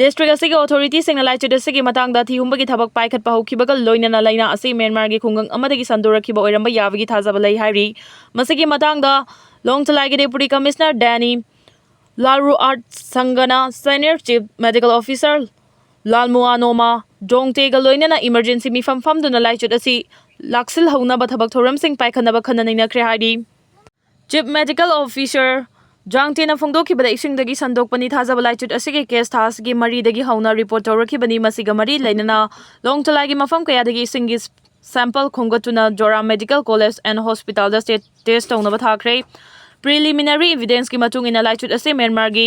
ꯗꯤꯁꯇ꯭ꯔꯤꯛ ꯑꯁꯤꯒꯤ ꯑꯣꯊꯣꯔꯤꯇꯤꯁꯤꯡꯅ ꯂꯥꯏꯆꯠ ꯑꯁꯤꯒꯤ ꯃꯇꯥꯡꯗ ꯊꯤꯍꯨꯝꯕꯒꯤ ꯊꯕꯛ ꯄꯥꯏꯈꯠꯄ ꯍꯧꯈꯤꯕꯒ ꯂꯣꯏꯅꯅ ꯂꯩꯅꯥ ꯑꯁꯤ ꯃ꯭ꯌꯥꯟꯃꯥꯔꯒꯤ ꯈꯨꯡꯒꯪ ꯑꯃꯗꯒꯤ ꯁꯟꯗꯣꯔꯛꯈꯤꯕ ꯑꯣꯏꯔꯝꯕ ꯌꯥꯕꯒꯤ ꯊꯥꯖꯕ ꯂꯩ ꯍꯥꯏꯔꯤ꯫ ꯃꯁꯤꯒꯤ ꯃꯇꯥꯡꯗ ꯂꯣꯡꯇꯂꯥꯏꯒꯤ ꯗꯦꯄꯨꯇꯤ ꯀꯃꯤꯁꯅꯔ ꯗꯦꯅꯤ ꯂꯥꯜꯔꯨ ꯑꯥꯔꯠ ꯁꯪꯒꯅ senior chief medical officer Lalmuanoma ꯗꯣꯡꯇꯦꯒ ꯂꯣꯏꯅꯅ ꯏꯃꯔꯖꯦꯟꯁꯤ ꯃꯤꯐꯝ ꯐꯝꯗꯨꯅ ꯂꯥꯏꯆꯠ ꯑꯁꯤ ꯂꯥꯛꯁꯤꯜꯍꯧꯅꯕ ꯊꯕꯛ ꯊꯧꯔꯝꯁꯤꯡ ꯄꯥꯏꯈꯠꯅꯕ ꯈꯟꯅ ꯅꯩꯅꯈ꯭ꯔꯦ ꯍꯥꯏꯔꯤ꯫ ꯆꯤꯐ ꯃꯦꯗꯤꯀꯦꯜ ꯑꯣꯐꯤꯁꯥꯔ ꯖꯥꯡꯇꯦꯅ ꯐꯣꯡꯗꯣꯛꯈꯤꯕꯗ ꯏꯁꯤꯡꯗꯒꯤ ꯁꯟꯗꯣꯛꯄꯅꯤ ꯊꯥꯖꯕ ꯂꯥꯏꯆꯠ ꯑꯁꯤꯒꯤ ꯀꯦꯁ ꯊꯥ ꯑꯁꯤꯒꯤ ꯃꯔꯤꯗꯒꯤ ꯍꯧꯅ ꯔꯤꯄꯣꯔꯠ ꯇꯧꯔꯛꯈꯤꯕꯅꯤ꯫ ꯃꯁꯤꯒ ꯃꯔꯤ ꯂꯩꯅꯅ ꯂꯣꯡꯇꯂꯥꯏꯒꯤ ꯃꯐꯝ ꯀꯌꯥꯗꯒꯤ ꯏꯁꯤꯡꯒꯤ ꯁꯦꯝꯄꯜ ꯈꯣꯝꯒꯠꯇꯨꯅ ꯖꯣꯔꯥꯝ ꯃꯦꯗꯤꯀꯦꯜ ꯀꯣꯂꯦꯖ ꯑꯦꯟ ꯍꯣꯁꯄꯤꯇꯥꯜꯗ ꯁ꯭ꯇꯦ-, ꯇꯦꯁ ꯇꯧꯅꯕ ꯊꯥꯈ꯭ꯔꯦ꯫ ꯄ꯭ꯔꯤꯂꯤꯃꯤꯅꯔꯤ ꯏꯚꯤꯗꯦꯟꯁꯀꯤ ꯃꯇꯨꯡ ꯏꯟꯅ ꯂꯥꯏꯆꯠ ꯑꯁꯤ ꯃ꯭ꯌꯥꯟꯃꯥꯔꯒꯤ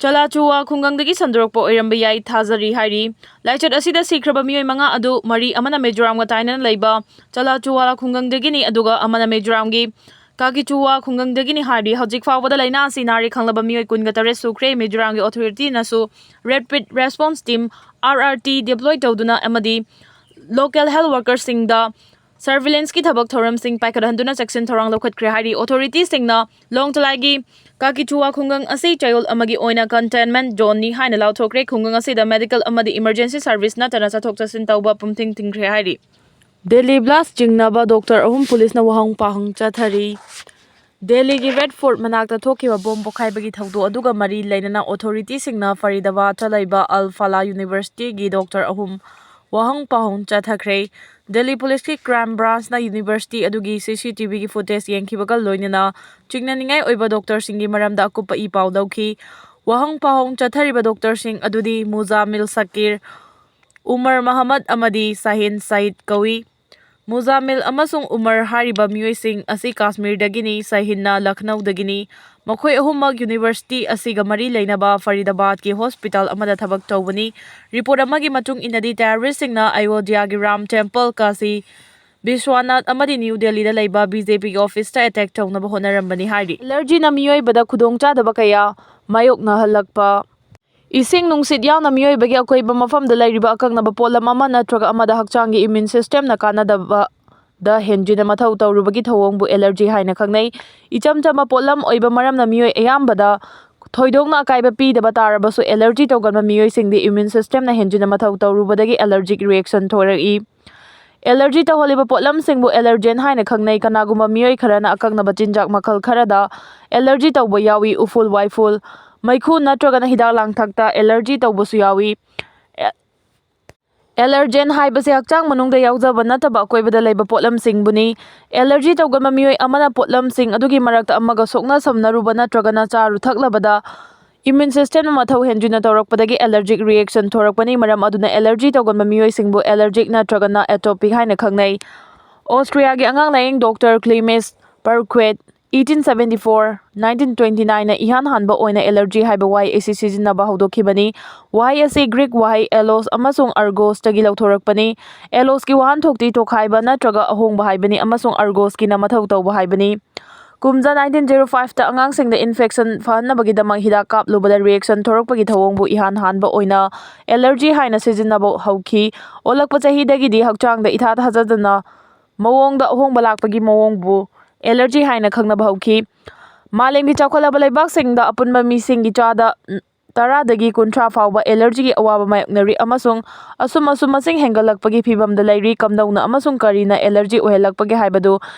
ꯆꯂꯥꯆꯨꯋꯥ ꯈꯨꯡꯒꯪꯗꯒꯤ ꯁꯟꯗꯣꯔꯛꯄ ꯑꯣꯏꯔꯝꯕ ꯌꯥꯏ ꯊꯥꯖꯔꯤ ꯍꯥꯏꯔꯤ꯫ ꯂꯥꯏꯆꯠ ꯑꯁꯤꯗ ꯁꯤꯈ꯭ꯔꯕ ꯃꯤꯑꯣꯏ ꯃꯉꯥ ꯑꯗꯨ ꯃꯔꯤ ꯑꯃꯅ ꯃꯤꯖꯣꯔꯥꯝꯒ ꯇꯥꯏꯅꯅ ꯂꯩꯕ ꯆꯂꯥꯆꯨꯋꯥ ꯈꯨꯡꯒꯪꯗꯒꯤꯅꯤ, ꯑꯗꯨꯒ ꯑꯃꯅ ꯃꯤꯖꯣꯔꯥꯝꯒꯤ ꯀꯥꯀꯤꯆꯨꯋꯥ ꯈꯨꯡꯒꯪꯗꯒꯤꯅꯤ ꯍꯥꯏꯔꯤ꯫ ꯍꯧꯖꯤꯛ ꯐꯥꯎꯕꯗ ꯂꯥꯏꯅꯥ ꯑꯁꯤ ꯅꯥꯔꯦ ꯈꯪꯂꯕ ꯃꯤꯑꯣꯏ ꯀꯨꯟꯒ ꯇꯔꯦꯠ ꯁꯨꯈ꯭ꯔꯦ꯫ ꯃꯤꯖꯣꯔꯥꯝꯒꯤ ꯑꯣꯊꯣꯔꯤꯇꯤꯅꯁꯨ rapid response team, R R T, deploy ꯇꯧꯗꯨꯅ ꯑꯃꯗꯤ ꯂꯣꯀꯦꯜ ꯍꯦꯜꯊ ꯋꯥꯔꯀꯔꯁꯤꯡꯗ ꯁꯔꯚꯤꯂꯦꯟꯁꯀꯤ ꯊꯕꯛ ꯊꯧꯔꯝꯁꯤꯡ ꯄꯥꯏꯈꯠꯍꯟꯗꯨꯅ ꯆꯦꯛꯁꯤꯟ ꯊꯧꯔꯥꯡ ꯂꯧꯈꯠꯈ꯭ꯔꯦ ꯍꯥꯏꯔꯤ꯫ ꯑꯣꯊꯣꯔꯤꯇꯤꯁꯤꯡꯅ ꯂꯣꯡꯇꯂꯥꯏꯒꯤ ꯀꯥꯀꯤꯆꯨꯋꯥ ꯈꯨꯡꯒꯪ ꯑꯁꯤ ꯆꯌꯣꯜ ꯑꯃꯒꯤ ꯑꯣꯏꯅ ꯀꯟꯇꯦꯟꯃꯦꯟꯠ ꯖꯣꯟꯅꯤ ꯍꯥꯏꯅ ꯂꯥꯎꯊꯣꯛꯈ꯭ꯔꯦ꯫ ꯈꯨꯡꯒꯪ ꯑꯁꯤꯗ ꯃꯦꯗꯤꯀꯦꯜ ꯑꯃꯗꯤ ꯏꯃꯔꯖꯦꯟꯁꯤ ꯁꯔꯚꯤꯁ ꯅꯠꯇꯅ ꯆꯠꯊꯣꯛ ꯆꯠꯁꯤꯟ ꯇꯧꯕ ꯄꯨꯝꯊꯤꯡ ꯊꯤꯡꯈ꯭ꯔꯦ ꯍꯥꯏꯔꯤ꯫ ꯗꯦꯜꯂꯤ ꯕ꯭ꯂꯥꯁ ꯆꯤꯡꯅꯕ ꯗꯣꯛꯇꯔ ꯑꯍꯨꯝ ꯄꯨꯂꯤꯁꯅ ꯋꯥꯍꯪ ꯄꯥꯎꯍꯪ ꯆꯠꯊꯔꯤ꯫ ꯗꯦꯜꯂꯤꯒꯤ ꯔꯦꯗ ꯐꯣꯔꯠ ꯃꯅꯥꯛꯇ ꯊꯣꯛꯈꯤꯕ ꯕꯣꯝ ꯄꯣꯈꯥꯏꯕꯒꯤ ꯊꯧꯗꯣꯛ ꯑꯗꯨꯒ ꯃꯔꯤ ꯂꯩꯅꯅ ꯑꯣꯊꯣꯔꯤꯇꯤꯁꯤꯡꯅ ꯐꯔꯤꯗꯥꯕꯥꯗꯇ ꯂꯩꯕ ꯑꯜ ꯐꯥꯂꯥ ꯌꯨꯅꯤꯚꯔꯁꯤꯇꯤꯒꯤ ꯗꯣꯛꯇꯔ ꯑꯍꯨꯝ ꯋꯥꯍꯪ ꯄꯥꯎꯍꯪ ꯆꯠꯊꯈ꯭ꯔꯦ꯫ ꯗꯦꯜꯂꯤ ꯄꯨꯂꯤꯁꯀꯤ ꯀ꯭ꯔꯥꯏꯝ ꯕ꯭ꯔꯥꯟꯆꯅ ꯌꯨꯅꯤꯚꯔꯁꯤꯇꯤ ꯑꯗꯨꯒꯤ ꯁꯤ ꯁꯤ ꯇꯤ ꯚꯤꯒꯤ ꯐꯨꯇꯦꯖ ꯌꯦꯡꯈꯤꯕꯒ ꯂꯣꯏꯅꯅ ꯆꯤꯡꯅꯅꯤꯡꯉꯥꯏ ꯑꯣꯏꯕ ꯗꯣꯛꯇꯔꯁꯤꯡꯒꯤ ꯃꯔꯝꯗ ꯑꯀꯨꯞꯄ ꯏ ꯄꯥꯎ ꯂꯧꯈꯤ꯫ ꯋꯥꯍꯪ ꯄꯥꯎꯍꯪ ꯆꯠꯊꯔꯤꯕ ꯗꯣꯛꯇꯔꯁꯤꯡ ꯑꯗꯨꯗꯤ ꯃꯨꯖꯥꯃꯤꯜ ꯁꯀꯤꯔ, ꯎꯃꯔ ꯃꯍꯃꯗ ꯑꯃꯗꯤ ꯁꯥꯍꯤꯟ ꯁꯌꯤꯗ ꯀꯧꯏ꯫ ꯃꯨꯖꯥꯃꯤꯜ ꯑꯃꯁꯨꯡ ꯎꯃꯔ ꯍꯥꯏꯔꯤꯕ ꯃꯤꯑꯣꯏꯁꯤꯡ ꯑꯁꯤ ꯀꯥꯁꯃꯤꯔꯗꯒꯤꯅꯤ, ꯁꯥꯍꯤꯟꯅ ꯂꯈꯅꯧꯗꯒꯤꯅꯤ꯫ ꯃꯈꯣꯏ ꯑꯍꯨꯝꯃꯛ ꯌꯨꯅꯤꯚꯔꯁꯤꯇꯤ ꯑꯁꯤꯒ ꯃꯔꯤ ꯂꯩꯅꯕ ꯐꯔꯤꯗꯥꯕꯥꯗꯀꯤ ꯍꯣꯁꯄꯤꯇꯥꯜ ꯑꯃꯗ ꯊꯕꯛ ꯇꯧꯕꯅꯤ꯫ ꯔꯤꯄꯣꯔꯠ ꯑꯃꯒꯤ ꯃꯇꯨꯡ ꯏꯟꯅꯗꯤ ꯇꯦꯔꯣꯔꯤꯁꯁꯤꯡꯅ ꯑꯌꯣꯙ꯭ꯌꯥꯒꯤ ꯔꯥꯝ ꯇꯦꯝꯄꯜ, ꯀꯥꯁꯤ ꯕꯤꯁ꯭ꯋꯥꯅꯥꯊ ꯑꯃꯗꯤ ꯅ꯭ꯌꯨ ꯗꯦꯜꯂꯤꯗ ꯂꯩꯕ ꯕꯤ ꯖꯦ ꯄꯤꯒꯤ ꯑꯣꯐꯤꯁꯇ ꯑꯦꯇꯦꯛ ꯇꯧꯅꯕ ꯍꯣꯠꯅꯔꯝꯕꯅꯤ ꯍꯥꯏꯔꯤ꯫ ꯑꯦꯂꯔꯖꯤꯅ ꯃꯤꯑꯣꯏꯕꯗ ꯈꯨꯗꯣꯡꯆꯥꯗꯕ ꯀꯌꯥ ꯃꯥꯌꯣꯛꯅꯍꯜꯂꯛꯄ꯫ ꯏꯁꯤꯡ ꯅꯨꯡꯁꯤꯠ ꯌꯥꯎꯅ ꯃꯤꯑꯣꯏꯕꯒꯤ ꯑꯀꯣꯏꯕ ꯃꯐꯝꯗ ꯂꯩꯔꯤꯕ ꯑꯀꯛꯅꯕ ꯄꯣꯠꯂꯝ ꯑꯃ ꯅꯠꯇ꯭ꯔꯒ ꯑꯃꯗ ꯍꯛꯆꯥꯡꯒꯤ ꯏꯝꯃ꯭ꯌꯨꯟ ꯁꯤꯁꯇꯦꯝꯅ ꯀꯥꯟꯅꯗꯕ ꯗ ꯍꯦꯟꯖꯤꯟꯅ ꯃꯊꯧ ꯇꯧꯔꯨꯕꯒꯤ ꯊꯧꯑꯣꯡꯕꯨ allergy ꯍꯥꯏꯅ ꯈꯪꯅꯩ꯫ ꯏꯆꯝ ꯆꯝꯕ ꯄꯣꯠꯂꯝ ꯑꯣꯏꯕ ꯃꯔꯝꯅ ꯃꯤꯑꯣꯏ ꯑꯌꯥꯝꯕꯗ ꯊꯣꯏꯗꯣꯛꯅ ꯑꯀꯥꯏꯕ ꯄꯤꯗꯕ ꯇꯥꯔꯕꯁꯨ, allergy ꯇꯧꯒꯟꯕ ꯃꯤꯑꯣꯏꯁꯤꯡꯗꯤ immune systemꯅ ꯍꯦꯟꯖꯤꯟꯅ ꯃꯊꯧ ꯇꯧꯔꯨꯕꯗꯒꯤ allergic reaction ꯊꯣꯔꯛꯏ꯫ Allergy ꯇꯧꯍꯜꯂꯤꯕ ꯄꯣꯠꯂꯝꯁꯤꯡꯕꯨ allergen ꯍꯥꯏꯅ ꯈꯪꯅꯩ꯫ ꯀꯅꯥꯒꯨꯝꯕ ꯃꯤꯑꯣꯏ ꯈꯔꯅ ꯑꯀꯛꯅꯕ ꯆꯤꯟꯖꯥꯛ ꯃꯈꯜ ꯈꯔꯗ allergy ꯇꯧꯕ ꯌꯥꯎꯏ꯫ ꯎꯐꯨꯜ ꯋꯥꯏꯐꯨꯜ, ꯃꯩꯈꯨ ꯅꯠꯇ꯭ꯔꯒꯅ ꯍꯤꯗꯥꯛ ꯂꯥꯡꯊꯛꯇ allergy ꯇꯧꯕꯁꯨ ꯌꯥꯎꯏ꯫ ꯑꯦ-, allergen ꯍꯥꯏꯕꯁꯤ ꯍꯛꯆꯥꯡ ꯃꯅꯨꯡꯗ ꯌꯥꯎꯖꯕ ꯅꯠꯇꯕ ꯑꯀꯣꯏꯕꯗ ꯂꯩꯕ ꯄꯣꯠꯂꯝꯁꯤꯡꯕꯨꯅꯤ꯫ Allergy ꯇꯧꯒꯟꯕ ꯃꯤꯑꯣꯏ ꯑꯃꯅ ꯄꯣꯠꯂꯝꯁꯤꯡ ꯑꯗꯨꯒꯤ ꯃꯔꯛꯇ ꯑꯃꯒ ꯁꯣꯛꯅ ꯁꯝꯅꯔꯨꯕ ꯅꯠꯇ꯭ꯔꯒꯅ ꯆꯥꯔꯨ ꯊꯛꯂꯕꯗ immune systemꯅ ꯃꯊꯧ ꯍꯦꯟꯖꯤꯟꯅ ꯇꯧꯔꯛꯄꯗꯒꯤ allergic reaction ꯊꯣꯔꯛꯄꯅꯤ꯫ ꯃꯔꯝ ꯑꯗꯨꯅ allergy ꯇꯧꯒꯟꯕ ꯃꯤꯑꯣꯏꯁꯤꯡꯕꯨ allergic ꯅꯠꯇ꯭ꯔꯒꯅ atopic ꯍꯥꯏꯅ ꯈꯪꯅꯩ꯫ Austriaꯒꯤ ꯑꯉꯥꯡ ꯂꯥꯌꯦꯡ doctor Clemens Berquet eighteen seventy-four, nineteen twenty-nineꯅ ꯏꯍꯥꯟ ꯍꯥꯟꯕ ꯑꯣꯏꯅ allergy ꯍꯥꯏꯕ ꯋꯥꯍꯩ ꯑꯁꯤ ꯁꯤꯖꯤꯟꯅꯕ ꯍꯧꯗꯣꯛꯈꯤꯕꯅꯤ꯫ ꯋꯥꯍꯩ ꯑꯁꯤ Greek ꯋꯥꯍꯩ allos ꯑꯃꯁꯨꯡ argosꯇꯒꯤ ꯂꯧꯊꯣꯔꯛꯄꯅꯤ꯫ Allosꯀꯤ ꯋꯥꯍꯟꯊꯣꯛꯇꯤ ꯇꯣꯈꯥꯏꯕ ꯅꯠꯇ꯭ꯔꯒ ꯑꯍꯣꯡꯕ ꯍꯥꯏꯕꯅꯤ ꯑꯃꯁꯨꯡ argosꯀꯤꯅ ꯃꯊꯧ ꯇꯧꯕ ꯍꯥꯏꯕꯅꯤ꯫ ꯀꯨꯝꯖꯥ nineteen zero fiveꯇ ꯑꯉꯥꯡꯁꯤꯡꯗ infection ꯐꯍꯟꯅꯕꯒꯤꯗꯃꯛ ꯍꯤꯗꯥꯛ ꯀꯥꯞꯂꯨꯕꯗ reaction ꯊꯣꯔꯛꯄꯒꯤ ꯊꯧꯑꯣꯡꯕꯨ ꯏꯍꯥꯟ ꯍꯥꯟꯕ ꯑꯣꯏꯅ allergy ꯍꯥꯏꯅ ꯁꯤꯖꯤꯟꯅꯕ ꯍꯧꯈꯤ꯫ ꯑꯣꯜꯂꯛꯄ ꯆꯍꯤꯗꯒꯤꯗꯤ ꯍꯛꯆꯥꯡꯗ ꯏꯊꯥ ꯊꯥꯖꯗꯅ ꯃꯑꯣꯡꯗ ꯑꯍꯣꯡꯕ ꯂꯥꯛꯄꯒꯤ ꯃꯑꯣꯡꯕꯨ allergy ꯍꯥꯏꯅ ꯈꯪꯅꯕ ꯍꯧꯈꯤ꯫ ꯃꯥꯂꯦꯝꯒꯤ ꯆꯥꯎꯈꯠꯂꯕ ꯂꯩꯕꯥꯛꯁꯤꯡꯗ ꯑꯄꯨꯟꯕ ꯃꯤꯁꯤꯡꯒꯤ ꯆꯥꯗ ꯇꯔꯥꯗꯒꯤ ꯀꯨꯟꯊ꯭ꯔꯥ ꯐꯥꯎꯕ allergyꯒꯤ ꯑꯋꯥꯕ ꯃꯥꯌꯣꯛꯅꯔꯤ ꯑꯃꯁꯨꯡ ꯑꯁꯨꯝ ꯑꯁꯨꯝ ꯃꯁꯤꯡ ꯍꯦꯟꯒꯠꯂꯛꯄꯒꯤ ꯐꯤꯚꯝꯗ ꯂꯩꯔꯤ꯫ ꯀꯝꯗꯧꯅ ꯑꯃꯁꯨꯡ ꯀꯔꯤꯅ allergy ꯑꯣꯏꯍꯜꯂꯛꯄꯒꯦ ꯍꯥꯏꯕꯗꯨ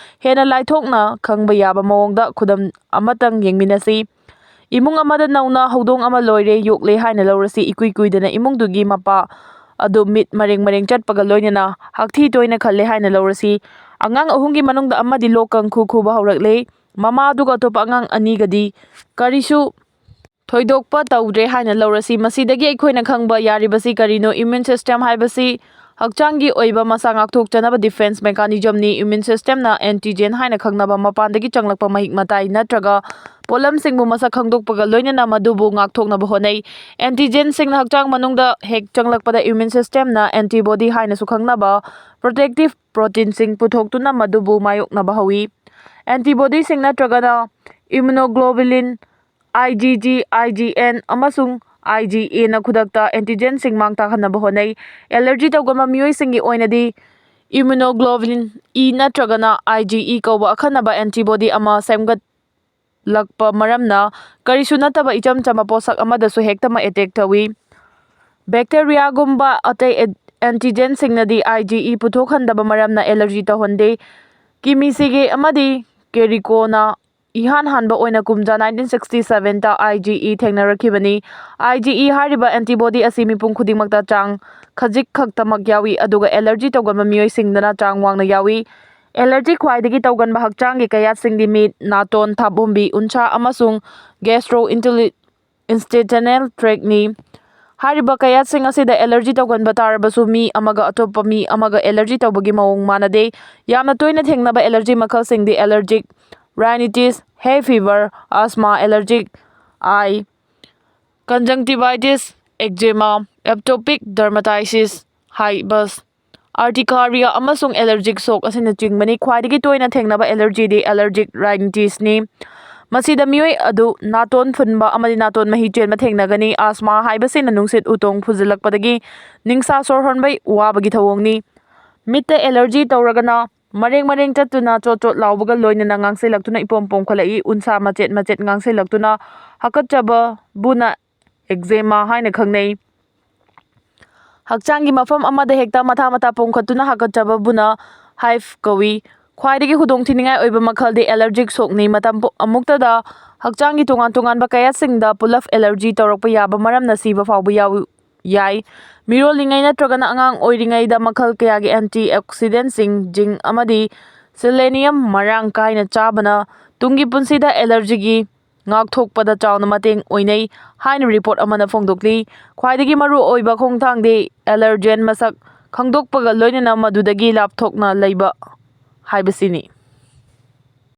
ꯍꯦꯟꯅ ꯂꯥꯏꯊꯣꯛꯅ ꯈꯪꯕ ꯌꯥꯕ ꯃꯑꯣꯡꯗ ꯈꯨꯗꯝ ꯑꯃꯇꯪ ꯌꯦꯡꯃꯤꯟꯅꯁꯤ꯫ ꯏꯃꯨꯡ ꯑꯃꯗ ꯅꯧꯅ ꯍꯧꯗꯣꯡ ꯑꯃ ꯂꯣꯏꯔꯦ, ꯌꯣꯛꯂꯦ ꯍꯥꯏꯅ ꯂꯧꯔꯁꯤ꯫ ꯏꯀꯨꯏ ꯀꯨꯏꯗꯅ ꯏꯃꯨꯡꯗꯨꯒꯤ ꯃꯄꯥ ꯑꯗꯨ ꯃꯤꯠ ꯃꯔꯦꯡ ꯃꯔꯦꯡ ꯆꯠꯄꯒ ꯂꯣꯏꯅꯅ ꯍꯛꯊꯤ ꯇꯣꯏꯅ ꯈꯜꯂꯦ ꯍꯥꯏꯅ ꯂꯧꯔꯁꯤ꯫ ꯑꯉꯥꯡ ꯑꯍꯨꯝꯒꯤ ꯃꯅꯨꯡꯗ ꯑꯃꯗꯤ ꯂꯣꯛ ꯀꯥꯡꯈꯨ ꯈꯨꯕ ꯍꯧꯔꯛꯂꯦ꯫ ꯃꯃꯥ ꯑꯗꯨꯒ ꯑꯇꯣꯞꯄ ꯑꯉꯥꯡ ꯑꯅꯤꯒꯗꯤ ꯀꯔꯤꯁꯨ ꯊꯣꯏꯗꯣꯛꯄ ꯇꯧꯗ꯭ꯔꯦ ꯍꯥꯏꯅ ꯂꯧꯔꯁꯤ꯫ ꯃꯁꯤꯗꯒꯤ ꯑꯩꯈꯣꯏꯅ ꯈꯪꯕ ꯌꯥꯔꯤꯕꯁꯤ ꯀꯔꯤꯅꯣ? Immune system ꯍꯥꯏꯕꯁꯤ ꯍꯛꯆꯥꯡꯒꯤ ꯑꯣꯏꯕ ꯃꯁꯥ ꯉꯥꯛꯊꯣꯛꯆꯅꯕ defense mechanismꯅꯤ꯫ Immune systemꯅ antigen ꯍꯥꯏꯅ ꯈꯪꯅꯕ ꯃꯄꯥꯟꯗꯒꯤ ꯆꯪꯂꯛꯄ ꯃꯍꯤꯛ ꯃꯇꯥꯏ ꯅꯠꯇ꯭ꯔꯒ ꯄꯣꯠꯂꯝꯁꯤꯡꯕꯨ ꯃꯁꯛ ꯈꯪꯗꯣꯛꯄꯒ ꯂꯣꯏꯅꯅ ꯃꯗꯨꯕꯨ ꯉꯥꯛꯊꯣꯛꯅꯕ ꯍꯣꯠꯅꯩ꯫ Antigenꯁꯤꯡꯅ ꯍꯛꯆꯥꯡ ꯃꯅꯨꯡꯗ ꯍꯦꯛ ꯆꯪꯂꯛꯄꯗ immune systemꯅ antibody ꯍꯥꯏꯅꯁꯨ ꯈꯪꯅꯕ protective proteinꯁꯤꯡ ꯄꯨꯊꯣꯛꯇꯨꯅ ꯃꯗꯨꯕꯨ ꯃꯥꯌꯣꯛꯅꯕ ꯍꯧꯏ꯫ Antibodyꯁꯤꯡ ꯅꯠꯇ꯭ꯔꯒꯅ immunoglobulin, IgG, IgN ꯑꯃꯁꯨꯡ IgAꯅ ꯈꯨꯗꯛꯇ antigenꯁꯤꯡ ꯃꯥꯡ ꯇꯥꯛꯍꯟꯅꯕ ꯍꯣꯠꯅꯩ꯫ Allergy ꯇꯧꯒꯟꯕ ꯃꯤꯑꯣꯏꯁꯤꯡꯒꯤ ꯑꯣꯏꯅꯗꯤ immunoglobulin E ꯅꯠꯇ꯭ꯔꯒꯅ IgE ꯀꯧꯕ ꯑꯈꯟꯅꯕ antibody ꯑꯃ ꯁꯦꯝꯒꯠꯂꯛꯄ ꯃꯔꯝꯅ ꯀꯔꯤꯁꯨ ꯅꯠꯇꯕ ꯏꯆꯝ ꯆꯝꯕ ꯄꯣꯠꯁꯛ ꯑꯃꯗꯁꯨ ꯍꯦꯛꯇꯃꯛ attack ꯇꯧꯏ꯫ Bacteriaꯒꯨꯝꯕ ꯑꯇꯩ antigenꯁꯤꯡꯅꯗꯤ IgE ꯄꯨꯊꯣꯛꯍꯟꯗꯕ ꯃꯔꯝꯅ allergy ꯇꯧꯍꯟꯗꯦ꯫ ꯀꯤꯃꯤꯁꯤꯒꯦ ꯑꯃꯗꯤ ꯀꯦꯔꯤꯀꯣꯅ ꯏꯍꯥꯟ ꯍꯥꯟꯕ ꯑꯣꯏꯅ ꯀꯨꯝꯖꯥ nineteen sixty sevenꯗ IgE ꯊꯦꯡꯅꯔꯛꯈꯤꯕꯅꯤ꯫ IgE ꯍꯥꯏꯔꯤꯕ antibody ꯑꯁꯤ ꯃꯤꯄꯨꯝ ꯈꯨꯗꯤꯡꯃꯛꯇ ꯆꯥꯡ ꯈꯖꯤꯛ ꯈꯛꯇꯃꯛ ꯌꯥꯎꯏ, ꯑꯗꯨꯒ allergy ꯇꯧꯒꯟꯕ ꯃꯤꯑꯣꯏꯁꯤꯡꯗꯅ ꯆꯥꯡ ꯋꯥꯡꯅ ꯌꯥꯎꯏ꯫ Allergy ꯈ꯭ꯋꯥꯏꯗꯒꯤ ꯇꯧꯒꯟꯕ ꯍꯛꯆꯥꯡꯒꯤ ꯀꯌꯥꯠꯁꯤꯡꯗꯤ ꯃꯤꯠ, ꯅꯥꯇꯣꯟ, ꯊꯥꯕꯣꯝꯕꯤ, ꯎꯟꯁꯥ ꯑꯃꯁꯨꯡ gastrointestinal tractꯅꯤ꯫ ꯍꯥꯏꯔꯤꯕ ꯀꯌꯥꯠꯁꯤꯡ ꯑꯁꯤꯗ allergy ꯇꯧꯒꯟꯕ ꯇꯥꯔꯕꯁꯨ, ꯃꯤ ꯑꯃꯒ ꯑꯇꯣꯞꯄ ꯃꯤ ꯑꯃꯒ allergy ꯇꯧꯕꯒꯤ ꯃꯑꯣꯡ ꯃꯥꯟꯅꯗꯦ꯫ ꯌꯥꯝꯅ ꯇꯣꯏꯅ ꯊꯦꯡꯅꯕ allergy ꯃꯈꯜꯁꯤꯡꯗꯤ allergic rhinitis, hay fever, asthma, allergic eye, conjunctivitis, eczema, atopic dermatitis, hives, urticaria ꯑꯃꯁꯨꯡ allergic shock ꯑꯁꯤꯅꯆꯤꯡꯕꯅꯤ꯫ ꯈ꯭ꯋꯥꯏꯗꯒꯤ ꯇꯣꯏꯅ ꯊꯦꯡꯅꯕ allergyꯗꯤ allergic rhinitisꯅꯤ꯫ ꯃꯁꯤꯗ ꯃꯤꯑꯣꯏ ꯑꯗꯨ ꯅꯥꯇꯣꯟ ꯐꯨꯟꯕ ꯑꯃꯗꯤ ꯅꯥꯇꯣꯟ ꯃꯍꯤ ꯆꯦꯟꯕ ꯊꯦꯡꯅꯒꯅꯤ꯫ Asthma ꯍꯥꯏꯕꯁꯤꯅ ꯅꯨꯡꯁꯤꯠ ꯎꯇꯣꯡ ꯐꯨꯖꯤꯜꯂꯛꯄꯗꯒꯤ ꯅꯤꯡꯁꯥ ꯁꯣꯔ ꯍꯣꯟꯕ ꯋꯥꯕꯒꯤ ꯊꯧꯑꯣꯡꯅꯤ꯫ ꯃꯤꯠꯇ allergy ꯇꯧꯔꯒꯅ ꯃꯔꯦꯡ ꯃꯔꯦꯡ ꯆꯠꯇꯨꯅ ꯆꯣꯠ ꯆꯣꯠ ꯂꯥꯎꯕꯒ ꯂꯣꯏꯅꯅ ꯉꯥꯡꯁꯤꯜꯂꯛꯇꯨꯅ ꯏꯄꯣꯝ ꯄꯣꯝꯈꯠꯂꯛꯏ꯫ ꯎꯟꯁꯥ ꯃꯆꯦꯠ ꯃꯆꯦꯠ ꯉꯥꯡꯁꯤꯜꯂꯛꯇꯨꯅ ꯍꯥꯀꯠꯆꯕꯕꯨꯅ eczema ꯍꯥꯏꯅ ꯈꯪꯅꯩ꯫ ꯍꯛꯆꯥꯡꯒꯤ ꯃꯐꯝ ꯑꯃꯗ ꯍꯦꯛꯇ ꯃꯊꯥ ꯃꯊꯥ ꯄꯣꯝꯈꯠꯇꯨꯅ ꯍꯥꯀꯠꯆꯕꯕꯨꯅ hive ꯀꯧꯏ꯫ ꯈ꯭ꯋꯥꯏꯗꯒꯤ ꯈꯨꯗꯣꯡꯊꯤꯅꯤꯡꯉꯥꯏ ꯑꯣꯏꯕ ꯃꯈꯜꯗꯤ allergic shockꯅꯤ꯫ ꯃꯇꯝ ꯄꯨ-, ꯑꯃꯨꯛꯇꯗ ꯍꯛꯆꯥꯡꯒꯤ ꯇꯣꯉꯥꯟ ꯇꯣꯉꯥꯟꯕ ꯀꯌꯥꯠꯁꯤꯡꯗ ꯄꯨꯂꯞ allergy ꯇꯧꯔꯛꯄ ꯌꯥꯕ ꯃꯔꯝꯅ ꯁꯤꯕ ꯐꯥꯎꯕ ꯌꯥꯎ-, ꯌꯥꯏ꯫ ꯃꯤꯔꯣꯜꯂꯤꯉꯩ ꯅꯠꯇ꯭ꯔꯒꯅ ꯑꯉꯥꯡ ꯑꯣꯏꯔꯤꯉꯩꯗ ꯃꯈꯜ ꯀꯌꯥꯒꯤ antioxidantꯁꯤꯡ, zinc ꯑꯃꯗꯤ selenium ꯃꯔꯥꯡ ꯀꯥꯏꯅ ꯆꯥꯕꯅ ꯇꯨꯡꯒꯤ ꯄꯨꯟꯁꯤꯗ allergyꯒꯤ ꯉꯥꯛꯊꯣꯛꯄꯗ ꯆꯥꯎꯅ ꯃꯇꯦꯡ ꯑꯣꯏꯅꯩ ꯍꯥꯏꯅ report ꯑꯃꯅ ꯐꯣꯡꯗꯣꯛꯂꯤ꯫ ꯈ꯭ꯋꯥꯏꯗꯒꯤ ꯃꯔꯨ ꯑꯣꯏꯕ ꯈꯣꯡꯊꯥꯡꯗꯤ allergen ꯃꯁꯛ ꯈꯪꯗꯣꯛꯄꯒ ꯂꯣꯏꯅꯅ ꯃꯗꯨꯗꯒꯤ ꯂꯥꯞꯊꯣꯛꯅ ꯂꯩꯕ ꯍꯥꯏꯕꯁꯤꯅꯤ꯫